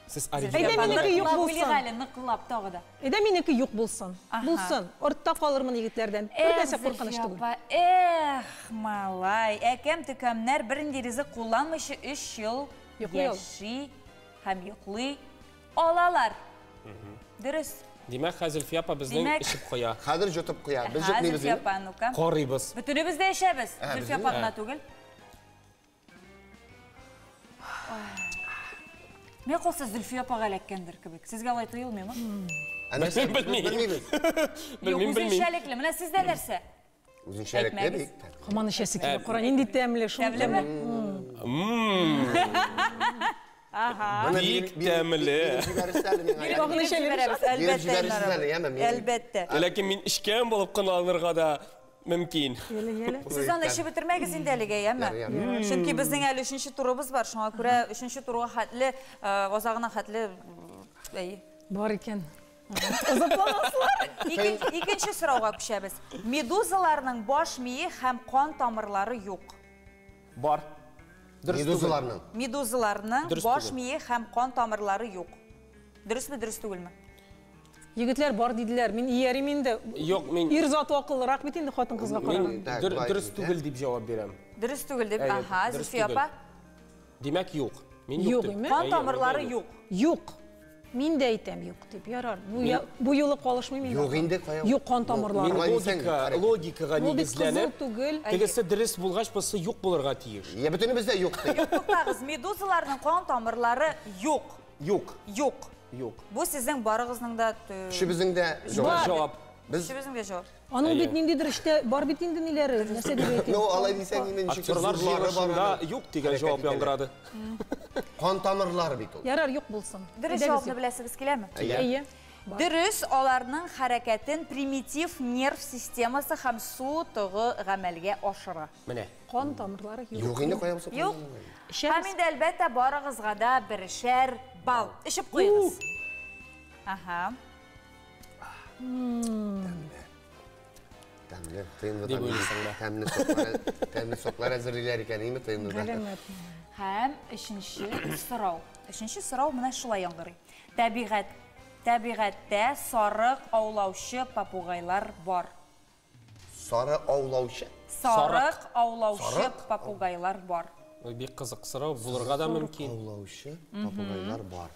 Сез Әйдә, оригинал. минеке юк Ныклап булсын. уйлыйк әле, ныклап тагы да. Әйдә минеке юк булсын. Аһа. Булсын. Артта калырмын егетләрдән. Бер нәрсә куркыныч Зөлфия түгел. апа, эх, малай, әкәм төкәмнәр бернинди ризык кулланмыйча 3 ел Йоклый ал. яши һәм йоклый алалар. Дөрес. Димәк, хәзер Зөлфия апа безнең Димәк- эчеп куя. Хәзер йотып куя. Без Һә, йотмыйбыз Зөлфия инде. апа, ну-ка. Карыйбыз. Бөтенебез дә эчәбез. Ә, Зөлфия безнең- апа гына түгел. Миңа калса Зөлфия апага эләккәндер кебек. Сезгә алай тоелмыймы? Ә нәрсә? Белмим. Белмибез. Юк, Белмим, белмим. үзенчәлекле. Менә сездә нәрсә? Үзенчәлекле Әйтмәгез. бик тә. Һаман эчәсе килә. Кара, нинди тәмле, шул Тәмлеме? Моны Бик биреп- тәмле. биреп җибәрерсез әле миңа, Биреп яме? җибәрәбез, Биреп әлбәттә, җибәрерсез Илнар әле, яме, абый. мин- Әлбәттә. Ләкин мин эчкән булып кына алырга да мөмкин. Яле, яле. Сез аны эчеп бетермәгез инде әлегә, яме? Ярый, ярый. Чөнки безнең әле өченче турыбыз бар, шуңа күрә өченче турга хәтле, азагына хәтле, әйе. Бар икән. Озапланасызлар. Икенче сорауга күчәбез. Медузаларның баш мие һәм кан тамырлары юк. Бар. Дөрес түгел. Медузаларның. Медузаларның Дөрес баш түгел. мие һәм кан тамырлары юк. Дөресме, дөрес түгелме? Егетләр бар диделәр. Мин иярим инде. Юк, мин Ир заты акыллырак бит инде хатын-кызга караганда. мин Так, былай дөрес диде. түгел дип җавап бирәм. Дөрес түгел дип. Әйе, Аһа, дөрес Зөлфия түгел. апа. Димәк, юк. Мин Юк, юк дип. име? Кан Әйе, тамырлары миндә юк. Юк. Мин дә әйтәм юк дип. Ярар. Бу юлы калышмыйм инде. Юк инде, кая- Юк кан тамырлары. Мин Алай дисәң, логика, карый. логикага Ул бит кызыл нигезләнеп, түгел. тегесе дөрес булгач, бусы юк булырга тиеш. Я бөтенебез дә юк ди. Туктагыз, медузаларның кан тамырлары юк. Юк. Юк. Юк. Бу сезнең барыгызның да Өчебезнең дә җавап. Җавап. Без Өчебезнең дә җавап. Аның бит ниндидер эштә бар бит инде ниләре, нәрсә дип әйтим. Ну, алай дисәң инде ничек Актерлар зурлары бар җыелышында аның. юк дигән җавап яңгырады. Кан тамырлары бит ул. Ярар, юк булсын. Дөрес Әйдәгез, җавапны юк. беләсегез киләме? Әйе. Бар. Дөрес, аларның хәрәкәтен примитив нерв системасы һәм су тогы гамәлгә ашыра. Менә. Кан тамырлары юк. Юк инде кая булса. Юк. Эчәбез. Һәм инде әлбәттә барыгызга да берешәр балл. Эчеп куегыз. Аһа. Тәмле, тыйынлы Дип уйлыйсың да. Тәмле соклар, тәмле соклар әзерлиләр икән, име тыйынлыда. Галәмәт. Һәм өченче сорау. Өченче сорау менә шулай яңгырый. Табигать табигатьтә сарык аулаучы попугайлар бар. Сары аулаучы. Сарык аулаучы Сарык? попугайлар бар. Ой, Бик кызык сорау булырга да мөмкин. Аулаучы попугайлар бар.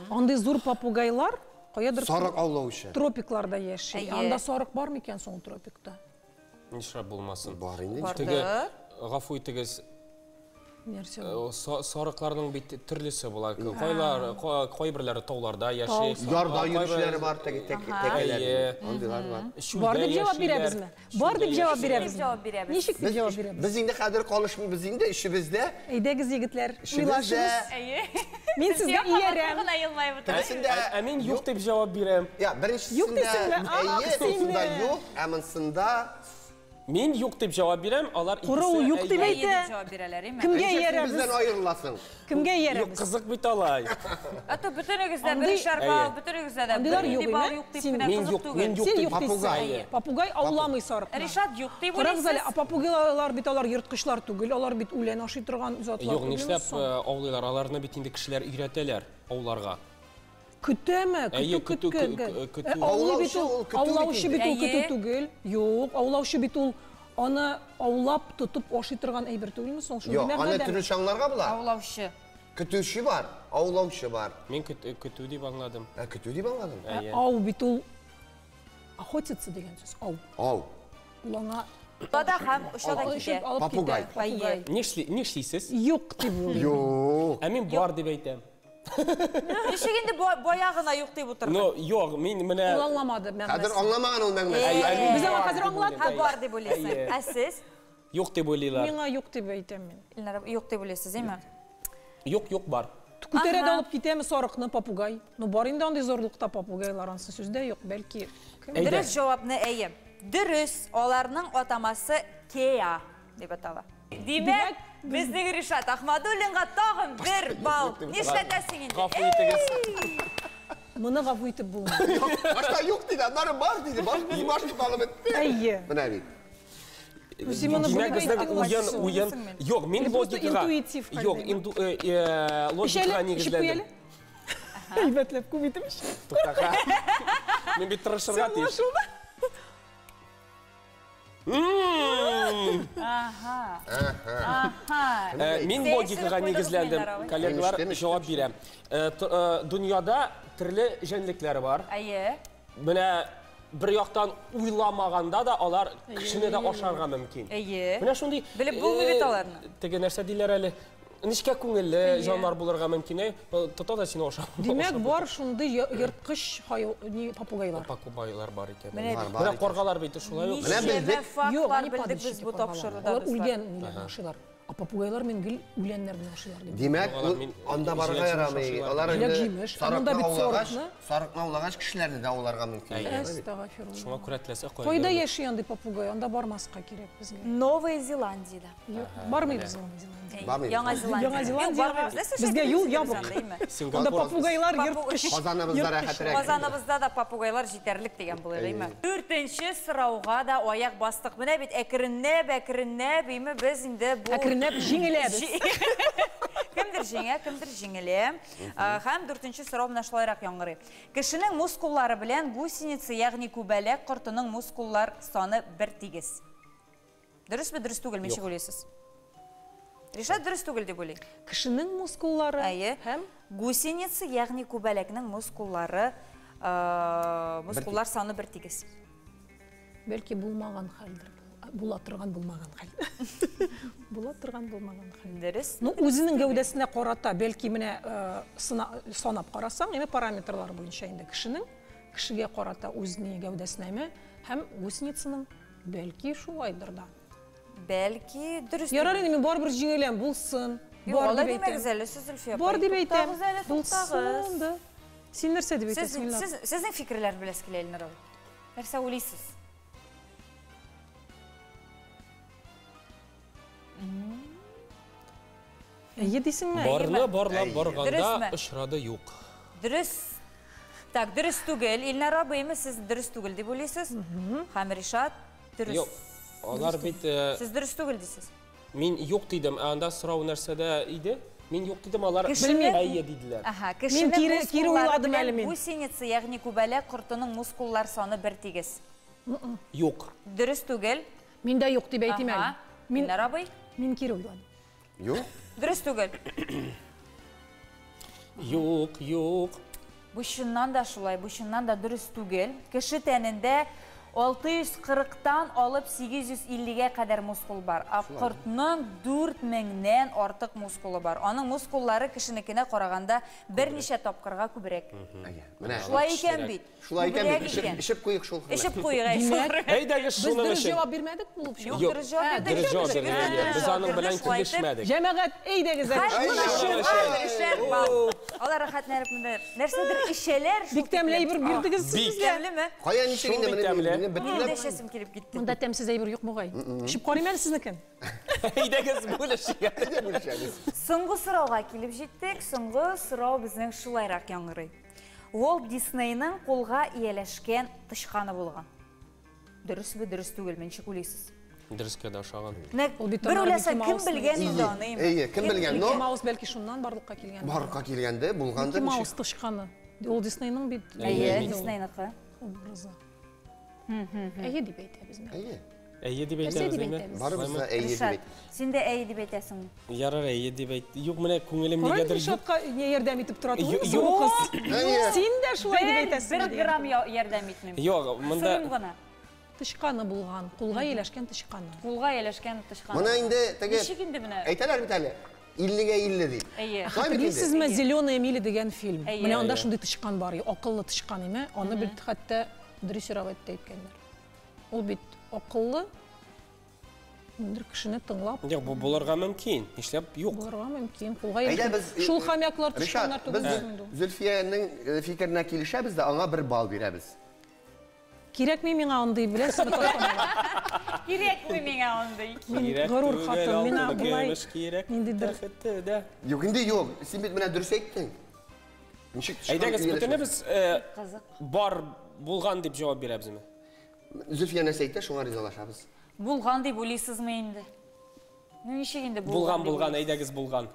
Андый зур попугайлар каядыр Сарык аулаучы. тропикларда яши. Әйе. Анда сарык бар микән соң тропикта? Нишләп булмасын? Бар инде. Бар. Теге гафу итегез, Нәрсә ул? сарыкларның бит төрлесе була. Кайлар, кайберләре тауларда яши. Ярда йөрүчеләре бар, теге тәкәләр. Әйе. Андыйлар бар. Чүлдә Бар дип җавап яшиләр. бирәбезме? Бар дип Чүлдә җавап яшиләр. бирәбезме? Җавап бирәбез. Ничек дип Без, җавап бирәбез? без инде хәзер калышмыйбыз инде эшебездә. Әйдәгез егетләр, Эшебездә. уйлашыгыз. Әйе. Мин сезгә иярәм. Гына елмаеп утыра. Берсендә Ә мин юк дип җавап бирәм. Я, беренчесендә Юк дисеңме? Ах, әйе, сине. юк, ә монсында Мин юк дип җавап бирәм, алар Куры ул юк дип Әйе әйтә. дип җавап бирәләр, име? Кемгә Ничек син иярәбез? бездән аерыласың? Кемгә Юк, иярәбез? кызык бит алай. А то бөтенегездә Андый- берешәр балл, Әйе. бөтенегездә дә Андыйлар бер юк, нинди балл име? юк дип Син- кенә Мин кызык юк, түгел. мин юк Син дип юк дисең. Попугай. Попугай ауламый сарыкны. Ришат юк дип Карагыз әле, уйлыйсыз. а попугайлар бит алар ерткычлар түгел, алар бит үлән ашый торган затлар. Юк, түгелме нишләп соң? аулыйлар? Аларны бит инде кешеләр өйрәтәләр ауларга. Көтәме? Әйе, Көтү көтү, көткән. көтү. Аулый бит Аулаучы ул, ул көтү бит аулаучы инде. бит ул көтү Әйе. түгел. Юк, аулаучы бит ул аны аулап тотып ашый торган әйбер түгелме соң? Шундый Юк, аны мәгънәдәме? төрле аңларга була. Аулаучы. Көтүче бар, аулаучы бар. Мин көтү дип аңладым. Ә көтү дип аңладым. Әйе. Ау бит ул охотиться дигән сүз, ау. Ау. Ул аңа Ода һәм оча да очып китә. алып Попугай. китә. Попугай. Нишлисез? Юк дип уйлыйм. Юк. Ә мин бар дип әйтәм. Ничек инде бая гына юк дип утырдың? Ну, юк, мин менә Ул аңламады Хәзер мәгънәсен. аңламаган ул мәгънәсен. Әй, ә мин Без аңа бар хәзер дип аңлаттык. Һә, уйлыйм. бар дип уйлыйсың. Әйе. Ә сез? Юк дип уйлыйлар. Миңа юк дип әйтәм мин. Илнара, юк дип уйлыйсыз, әйме? Юк, юк бар. Күтәрә дә алып китәме сарыкны попугай? Ну бар инде андый зорлыкта попугайлар, ансы сүздә юк, бәлки. кем- Әйдә. Дөрес җавапны әйе. Дөрес, аларның атамасы Кеа дип атала. Димәк, безнең Ришат Ахмадуллинга тагын бер балл. Нишләтәсең инде? Гафу итегез. Моны гафу итеп булмый. Башта юк диде, аннары бар диде. Баш без баш тоталып бетте. Әйе. Менә бит. Ну, син моны Димәк, белеп безнең әйттең, уен, Васил. уен. Юк, мин Или просто логикага. интуитив хәлдә, Юк, ме? логикага Эчәле, эчеп нигезләндем. куй әле. Әйбәтләп күп итеп эч. Туктака. Мин бит тырышырга тиеш. Аһа. Аһа. Мин Сәер логикага куйдыгыз нигезләндем. Илнар абый. Коллегалар Имеш, җавап бирә. Дөньяда төрле җәнлекләр бар. Әйе. Менә бер яктан уйламаганда да алар кешене дә ашарга мөмкин. Әйе. Менә шундый Белеп булмый бит аларны. Теге нәрсә диләр әле? Нечкә күңелле җанвар булырга мөмкин. Тота да сине ашап. Димәк, бар шундый ерткыч попугайлар. Попугайлар бар икән. Менә Бар, бар Менә икән. каргалар бит шулай ук. Менә Ничәмә белдек. Юк, фактлар они белдек без падальщики бу каргалар. тапшыруда, Алар дуслар. үлгән ниләрне ашыйлар. А попугайлар мен гел үләннәр белән ашыйлар дип. Димәк, Алар ул мин- анда барырга җиләк-җимеш ярамый. ашыйлар. Алар инде Җиләк-җимеш. Ә монда сарыкны бит аулагач, сарыкны. сарыкны аулагач кешеләрне дә ауларга мөмкин. Әстәгъфирулла. Шуңа күрә теләсә кайда. Кайда яши андый попугай? Анда бармаска кирәк безгә. Новая Зеландияда. Юк, бармыйбыз Новая Зеландия. Бармыйбыз. Яңа Зеландия. Яңа Юк, Зеландиягә бармыйбыз. Нәрсә безгә эшләп юл йөрисез ябык. анда, әйме? Анда Сингапур. попугайлар ерткыч. Казаныбызда рәхәтрәк. Казаныбызда да попугайлар җитәрлек дигән булыр, әйме? Дүртенче сорауга да аяк бастык. Менә бит әкренләп, әкренләп, әйме, без инде бу Әкренләп җиңеләбез. Кемдер җиңә, кемдер җиңелә. Һәм дүртенче сорау менә шулайрак яңгырый. Кешенең мускуллары белән гусеница, ягъни күбәләк кортының мускуллар саны бер тигез. Дөресме, дөрес түгелме, ничек уйлыйсыз? Ришат дөрес түгел дип уйлый. Кешенең мускуллары Әйе. һәм Гусеница, ягъни күбәләкнең мускуллары, мускуллар саны бер тигез. бәлки булмаган хәлдер. Була торган булмаган хәл. Була торган булмаган хәл. Дөрес. Ну, үзенең гәүдәсенә карата, бәлки менә санап карасаң, яме параметрлар буенча инде кешенең кешегә карата үз ни гәүдәсенәме һәм гусеницаның бәлки шулайдыр да. Бәлки дөрес. Ярар инде мин барыбер җиңеләм, булсын. Юк, Бар алай дип әйтәм. димәгез әле, сез Зөлфия апай. Бар дип әйтәм. Туктагыз әле, Булсын туктагыз. да. Син нәрсә дип Сез, әйтәсең, Илнар? сез, сезнең фикерләр беләсе килә, Илнар абый. Нәрсә уйлыйсыз? Әйе дисеңме? Барны барлап Әйе. барганда Дөресме? очрады юк. Дөрес. Так, дөрес түгел. Илнар абыймы сез дөрес түгел дип уйлыйсыз? Һәм Ришат дөрес. Юк. Алар бит Сез дөрес түгел дисез. мин юк дидем, ә анда сорау нәрсәдә иде? Мин юк дидем, алар Кешене- әйе диделәр. Аһа, кешенең кире- кире мускуллары уйладым белән әле мин. Гусеница, ягъни күбәләк кортының мускуллар саны бер тигез. Юк. Дөрес түгел. Мин дә юк дип әйтим әле. Аһа. Мин Илнар абый, мин кире уйладым. Юк. дөрес түгел. Юк, юк. Бу чыннан да шулай, бу чыннан да дөрес түгел. Кеше тәнендә 640-тан алып 850-гә кадәр мускул бар. Ә кортның 4000-нән артык мускулы бар. Аның мускуллары кешенекенә караганда берничә тапкырга күбрәк. Әйе. Менә. Шулай икән бит. Шулай икән бит. Күбрәк Эчеп, икән. эчеп куйык шул. хөрмәт. Эчеп куйык, әй, Димәк, Әйдәгез Без шуның дөрес өчен. җавап бирмәдек булып Юк, Юк. дөрес җавап бирдек. Дөрес җавап бирдек. Дөрес Без җавап аның бирдек, белән шулай итеп. килешмәдек. Җәмәгать, әйдәгез әле. Һәм Шуның өчен. өчен бал. Алар рәхәтләнеп монда нәрсәдер эчәләр. шул Бик тәмле әйбер бирдегез сез Бик. безгә. Тәмлеме? Кая ничек инде Шундый менә тәмле. мине Минем дә бөтенләй эчәсем килеп китте. Монда тәмсез әйбер юк бугай. Эчеп карыйм әле сезнекен. Әйдәгез бүлешик. Әйдә бүлешәбез. Соңгы сорауга килеп җиттек. Соңгы сорау безнең шулайрак яңгырый. Уолт Диснейның кулга ияләшкән тычканы булган. Дөресме, дөрес түгелме, ничек уйлыйсыз? Дөрескә дә ошаган. Менә Ул бит бер аннары уйласаң, Микки кем Маусның белгән инде Әйе, аны? әйе, кем белгән? Микки Но Маус бәлки шуннан барлыкка килгән. барлыкка килгәндә, булганда Микки Маус тычканы. Ул Диснейның бит Әйе, Әйе. Диснейныкы. образы. Әйе дип әйтәбез. менә. Әйе. Әйе дип Нәрсә әйтәбез, дип әйме? әйтәбез? Барыбыз да әйе дип Ришат, әйт. син дә әйе дип әйтәсеңме? Ярар, әйе дип әйт. Юк, менә күңелем Карале, нигәдер юк. Ришатка не ярдәм итеп тора Юк. түгелме бу кыз? Әйе. Син дә шулай дип әйтәсең. Бер дигән. грамм ярдәм итмим. Юк, монда Сорыйм гына. Тычканы булган, кулга ияләшкән тычканы. Кулга ияләшкән тычканы. Моны инде теге Ничек инде менә? Әйтәләр бит әле. 50-гә 50 дип. Әйе. Шулай бит инде. Хәтерлисезме «Зеленая миля» дигән фильм? Әйе. Менә анда шундый тычкан бар, акыллы тычкан име? Аны бит хәтта дрессировать та иткәннәр. Ул бит акыллы, бер кешене тыңлап Юк, бу булырга мөмкин. Нишләп юк? булырга мөмкин. Кулга Әйдә ияләшкән. без Шул хомяклар Ришат, тычканнар без түгел инде. Зөлфиянең фикеренә килешәбез дә аңа бер балл бирәбез. Кирәкми миңа андый, беләсезме, ташламалар. Кирәкми миңа андый. Мин Кирәк горур түгел, хатын, миңа алтыны болай көмеш кирәк. ниндидер- Бәхете дә. Юк инде юк. Син бит менә дөрес әйттең. Ничек тычкан Әйдәгез, ияләшмәс? бөтенебез Кызык. бар булган дип җавап бирәбезме? Зөлфия нәрсә әйтә, шуңа ризалашабыз. Булган дип уйлыйсызмы инде? Ну ничек инде Булган, булган дип булган, уйлыйсыз? әйдәгез булган.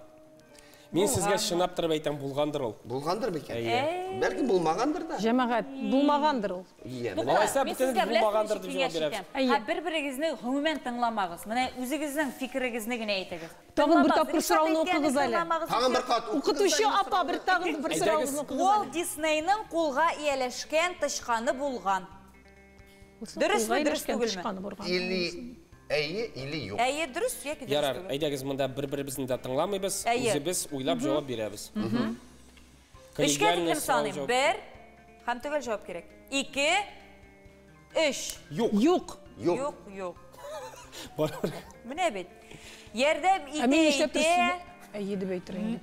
Мин сезгә чынлап торып әйтәм, булгандыр ул. Булгандыр микән? Әйе. Бәлки булмагандыр да. Җәмәгать, булмагандыр ул. Ия, Тукта, менә. Алайса мин бөтенебез сезгә беләсезме булмагандыр ничек дип җавап киңәш бирәбез. итәм? Әйе. Һә, бер-берегезне гомумән тыңламагыз. Менә үзегезнең фикерегезне генә әйтегез. Тагын бер Тыңламагыз. тапкыр Ришат сорауны әйткәнне укыгыз әле. тыңламагыз. Тагын бер кат Укытучы апа, бер тагын бер Әйдәгез. сорауны укыгыз Уолт әле. Диснейның кулга ияләшкән тычканы булган. Булсын, Дөресме, кулга дөрес ияләшкән түгелме? тычканы булган. Или әйе, или юк. Әйе, дөрес яки дөрес Ярар, түгел? әйдәгез монда бер-беребезне дә тыңламыйбыз, Әйе. үзебез уйлап җавап бирәбез. Өчкә Коллегиальный тиклем сорау саныйм. җавап. Бер, һәм төгәл җавап кирәк. Ике, өч. Юк. Юк. Юк. Юк, юк. Барыбер. Менә бит. Ярдәм Ә мин итә нишләп итә, дөрес Әйе дип әйтер инде.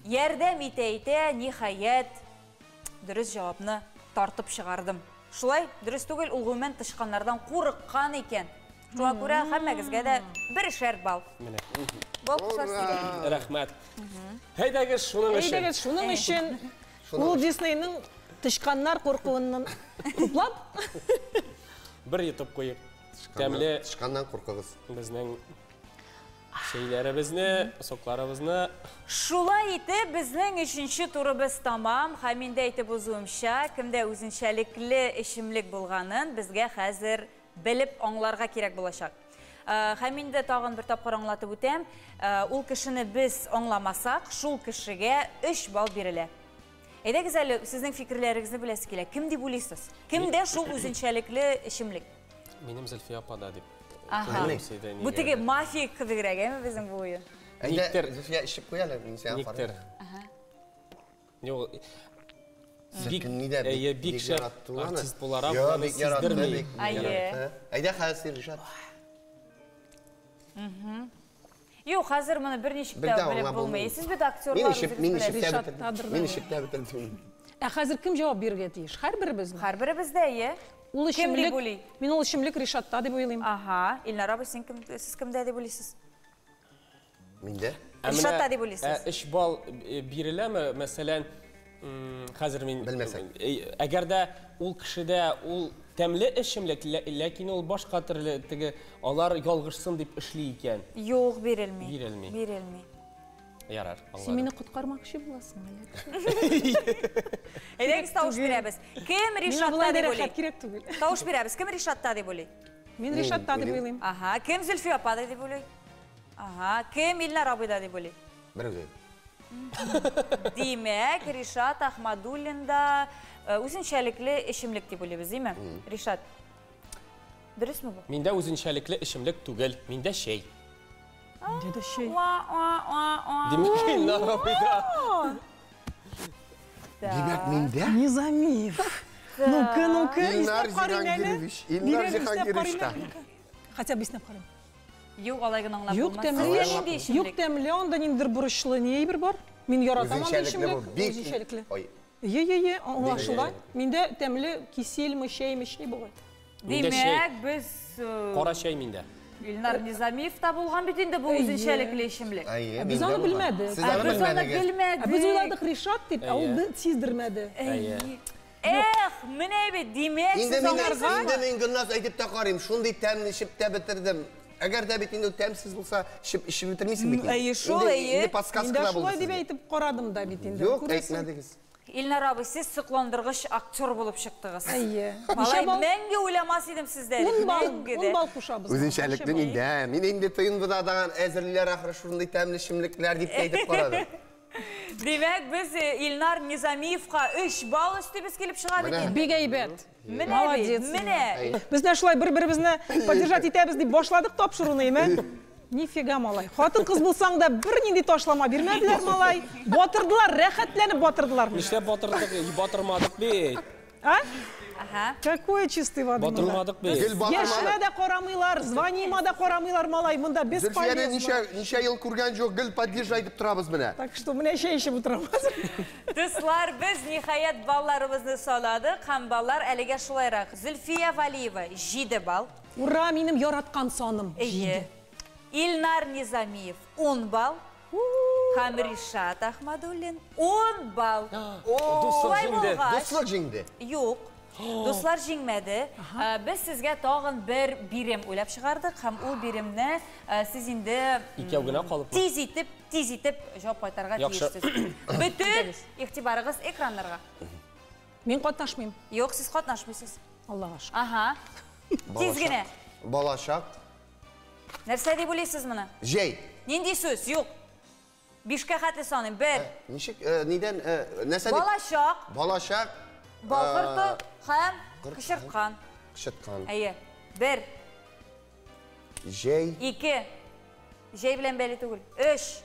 ярдәм итә итә, ниһаять, дөрес җавапны тартып чыгардым. Шулай, дөрес түгел, ул гомумән тычканнардан курыккан икән. Шуңа күрә һәммәгезгә дә берешәр балл. Менә. Балл кушар сезгә. Рәхмәт. Әйдәгез шуның өчен. Әйдәгез, шуның өчен ул Диснейның тычканнар куркуыннан хуплап, Бер йотып куйык. Тәмле Тычканнан куркыгыз. безнең шәйләребезне, сокларыбызны. Шулай итеп, безнең өченче турыбыз тамам. Һәм инде әйтеп узуымча, кемдә үзенчәлекле эчемлек булганын безгә хәзер белеп аңларга кирәк булачак. Һәм инде тагын бер тапкыр аңлатып үтәм. Ул кешене без аңламасак, шул кешегә 3 балл бирелә. Әйдәгез әле, сезнең фикерләрегезне беләсе килә. Кем дип уйлыйсыз? Кемдә шул үзенчәлекле эчемлек? Минем Зөлфия апа да дип. Аһа. Көлемсәйдә Бу нигә теге әле? мафия кебегрәк, әйме безнең бу уен? Әйдә, Никтер. Зөлфия эчеп куй әле, мин сиңа Никтер. карыйм. Юк. Бик, әйе, бик шәп артист буларак, аны сиздерми. Әйдә, хәзер син, Ришат. Юк, хәзер моны берничек тә белеп булмый. Сез бит актерлар үзегез беләсез. Мин ишеп тә бетердем. Ә хәзер кем җавап бирергә тиеш? Һәрберебезме? Һәрберебез дә, әйе. Ул эчемлек, мин ул эчемлек Ришатта дип уйлыйм. Ага, Илнар абый, син кем, сез кемдә дип уйлыйсыз? Миндә. Ришатта дип уйлыйсыз. 3 балл биреләме, мәсәлән, хәзер мин белмәсәк. Әгәр дә ул кешедә ул тәмле эчемлек, ләкин ул башка төрле теге алар ялгышсын дип эшли икән. Юк, бирелми. Бирелми. Бирелми. Ярар, аңладым. Син мине коткармакчы буласың әле. Әйдәгез тавыш бирәбез. Кем Ришатта дип уйлый? Кирәк түгел. Тавыш бирәбез. Кем Ришатта дип уйлый? Мин Ришатта дип уйлыйм. Ага, кем Зөлфия апада дип уйлый? Ага, кем Илнар абыйда дип уйлый? Берүзе. Димәк, Ришат Ахмадуллинда үзенчәлекле эчемлек дип уйлыйбыз, димме? Ришат. Дөресме бу? Миндә үзенчәлекле эчемлек түгел, миндә чәй. Миндә дә чәй. Димәк, Илнар абыйда. Димәк, миндә? Низамиев. Ну-ка, ну-ка, Илнар иснәп карыйм әле. Зиһангирович, Илнар Зиһангирович та. Хотя бы иснәп карыйм. Юк, алай гына аңлап Юк, булмас. тәмле. Сездә нинди эчемлек? Юк, тәмле, анда ниндидер борычлы ни әйбер бар. Мин яратам андый эчемлек. Үзенчәлекле. Е-е-е, аңлашыла. Миндә тәмле кисельме, чәйме, чәй бугай. Димәк, без кара чәй миндә. Илнар Низамиев та булган бит инде бу үзенчәлекле эчемлек. Без аны белмәдек. Сез аны белмәдегез. Без уйладык Ришат дип, ә ул сиздермәде. Эх, менә бит, димәк, сез аңарга. Инде мин Гөлназ әйтеп тә карыйм, шундый тәмле эчеп тә бетердем. Әгәр дә бит инде тәмсез булса, эчеп бетермисең бит. Әйе, шул, әйе. Инде подсказка да булды. Шулай дип әйтеп карадым да бит инде. Юк, әйтмәдегез. Илнар абый, сез сокландыргыч актер булып чыктыгыз. Әйе. Малай, мәңге уйламас идем сездә. 10 балл, 10 балл кушабыз. Үзенчәлекле миндә. Мин инде тыенбыдадан әзерлиләр ахры шундый тәмле эчемлекләр дип әйтеп карадым. Димәк, без Илнар Низамиевка 3 балл өстибез килеп чыга бит инде. Бик әйбәт. Молодец. Менә. Без дә шулай бер-беребезне поддержать итәбез дип башладык тапшыруны, әйме? Нифига, малай. Хатын-кыз булсаң да бернинди ташлама бирмәделәр, малай. Батырдылар, рәхәтләнеп батырдылар. Нишләп батырдык, батырмадык бит. А? Ага. Какое чистой воды. Батырмадык бит. Яшенә дә карамыйлар, званиема да карамыйлар, малай. Монда бесполезно. Зөлфияне ничә ел күргән юк, гел поддержать итеп торабыз менә. Так что менә чәй эчеп утырабыз. Дуслар, без ниһаять балларыбызны санадык һәм баллар әлегә шулайрак. Зөлфия Валиева 7 балл. Ура, минем яраткан саным 7. Илнар Низамиев 10 балл. Һәм Ришат Ахмадуллин 10 балл. Дуслык җиңде. Дуслык җиңде. Юк. Дуслар җиңмәде. Без сезгә тагын бер бирем уйлап чыгардык һәм ул биремне сез инде икәү генә калып тиз итеп җавап кайтарырга тиешсез. Бөтен игътибарыгыз экраннарга. Мин катнашмыйм. Юк, сез катнашмыйсыз. Аллага шөкер. Ага. Тиз генә. Балачак. Нәрсә дип уйлыйсыз моны? Җәй. Нинди сүз? Юк. Бишкә хәтле саныйм. Бер. Ничек, нидән, нәрсә дип? Балачак. Балачак. Бал корты һәм кычырткан. Кычыткан. Әйе. Бер. Җәй. Ике. Җәй белән бәйле түгел. Өч.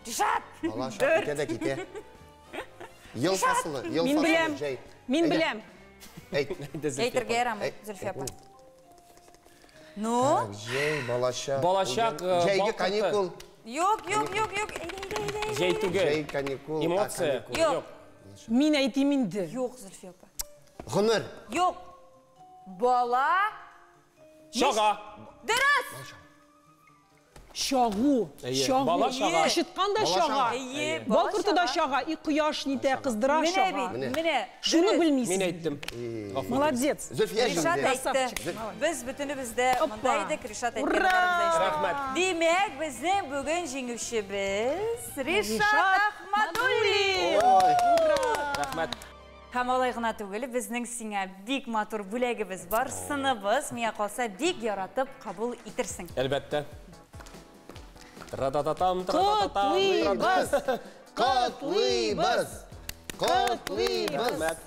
Ришат! Балачак китә дә китә. Ел фасылы, ел фасылы, җәй. Мин беләм. Әйт. Әйтергә ярамый, Зөлфия апа. Ну? Җәй, балачак. Балачак, җәйге каникул. Юк, юк, юк, юк. Әйдә, әйдә, әйдә. Җәй түгел. Җәй каникул. Эмоция. Юк. Мин әйтим инде. Юк, Зөлфия апа. Гомер. Юк. Бала. Чага. Дөрес. Чагу. Чагу. Бала чага. Кычыткан да чага. Бал корты да чага. И кояш нитә, кыздыра чага. Менә бит, менә. Шуны белмисез. Мин әйттем. Молодец. Зөлфия Ришат әйтте. Без бөтенебез дә монда идек, Ришат әйтте. Рәхмәт. Димәк, безнең бүген җиңүчебез Ришат Ахмадуллин. Рәхмәт. Һәм алай гына түгел, безнең сиңа бик матур бүләгебез бар. Сыныбыз, миңа калса, бик яратып кабул итерсең. Әлбәттә. Тра-та-та-там, тра-та-та-там. Котлыйбыз! Котлыйбыз! Котлыйбыз! Рәхмәт.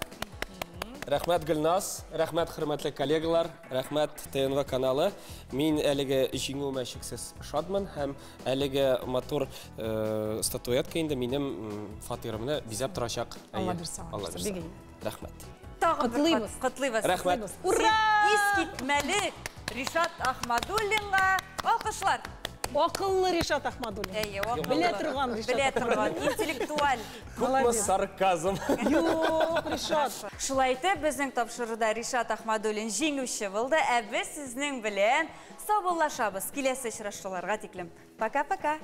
Рәхмәт, Гөлназ, рәхмәт, хөрмәтле коллегалар, рәхмәт, ТНВ каналы. Мин әлеге җиңүемә чиксез шатмын һәм әлеге матур статуэтка инде минем фатирымны бизәп торачак. Алла бирсә, Алла бирсә. Рәхмәт. Тагын бер Котлыйбыз. кат котлыйбыз. Рәхмәт. Ура! Искитмәле Ришат Ахмадуллинга алкышлар. Акыллы Ришат Ахмадуллин. Әйе, акыллы. Белә торган Ришат Белә торган, интеллектуаль. Күпме сарказм. Юк, Ришат. Шулай итеп, безнең тапшыруда Ришат Ахмадуллин җиңүче булды. Ә без сезнең белән саубуллашабыз. Киләсе очрашуларга тиклем. Пока-пока.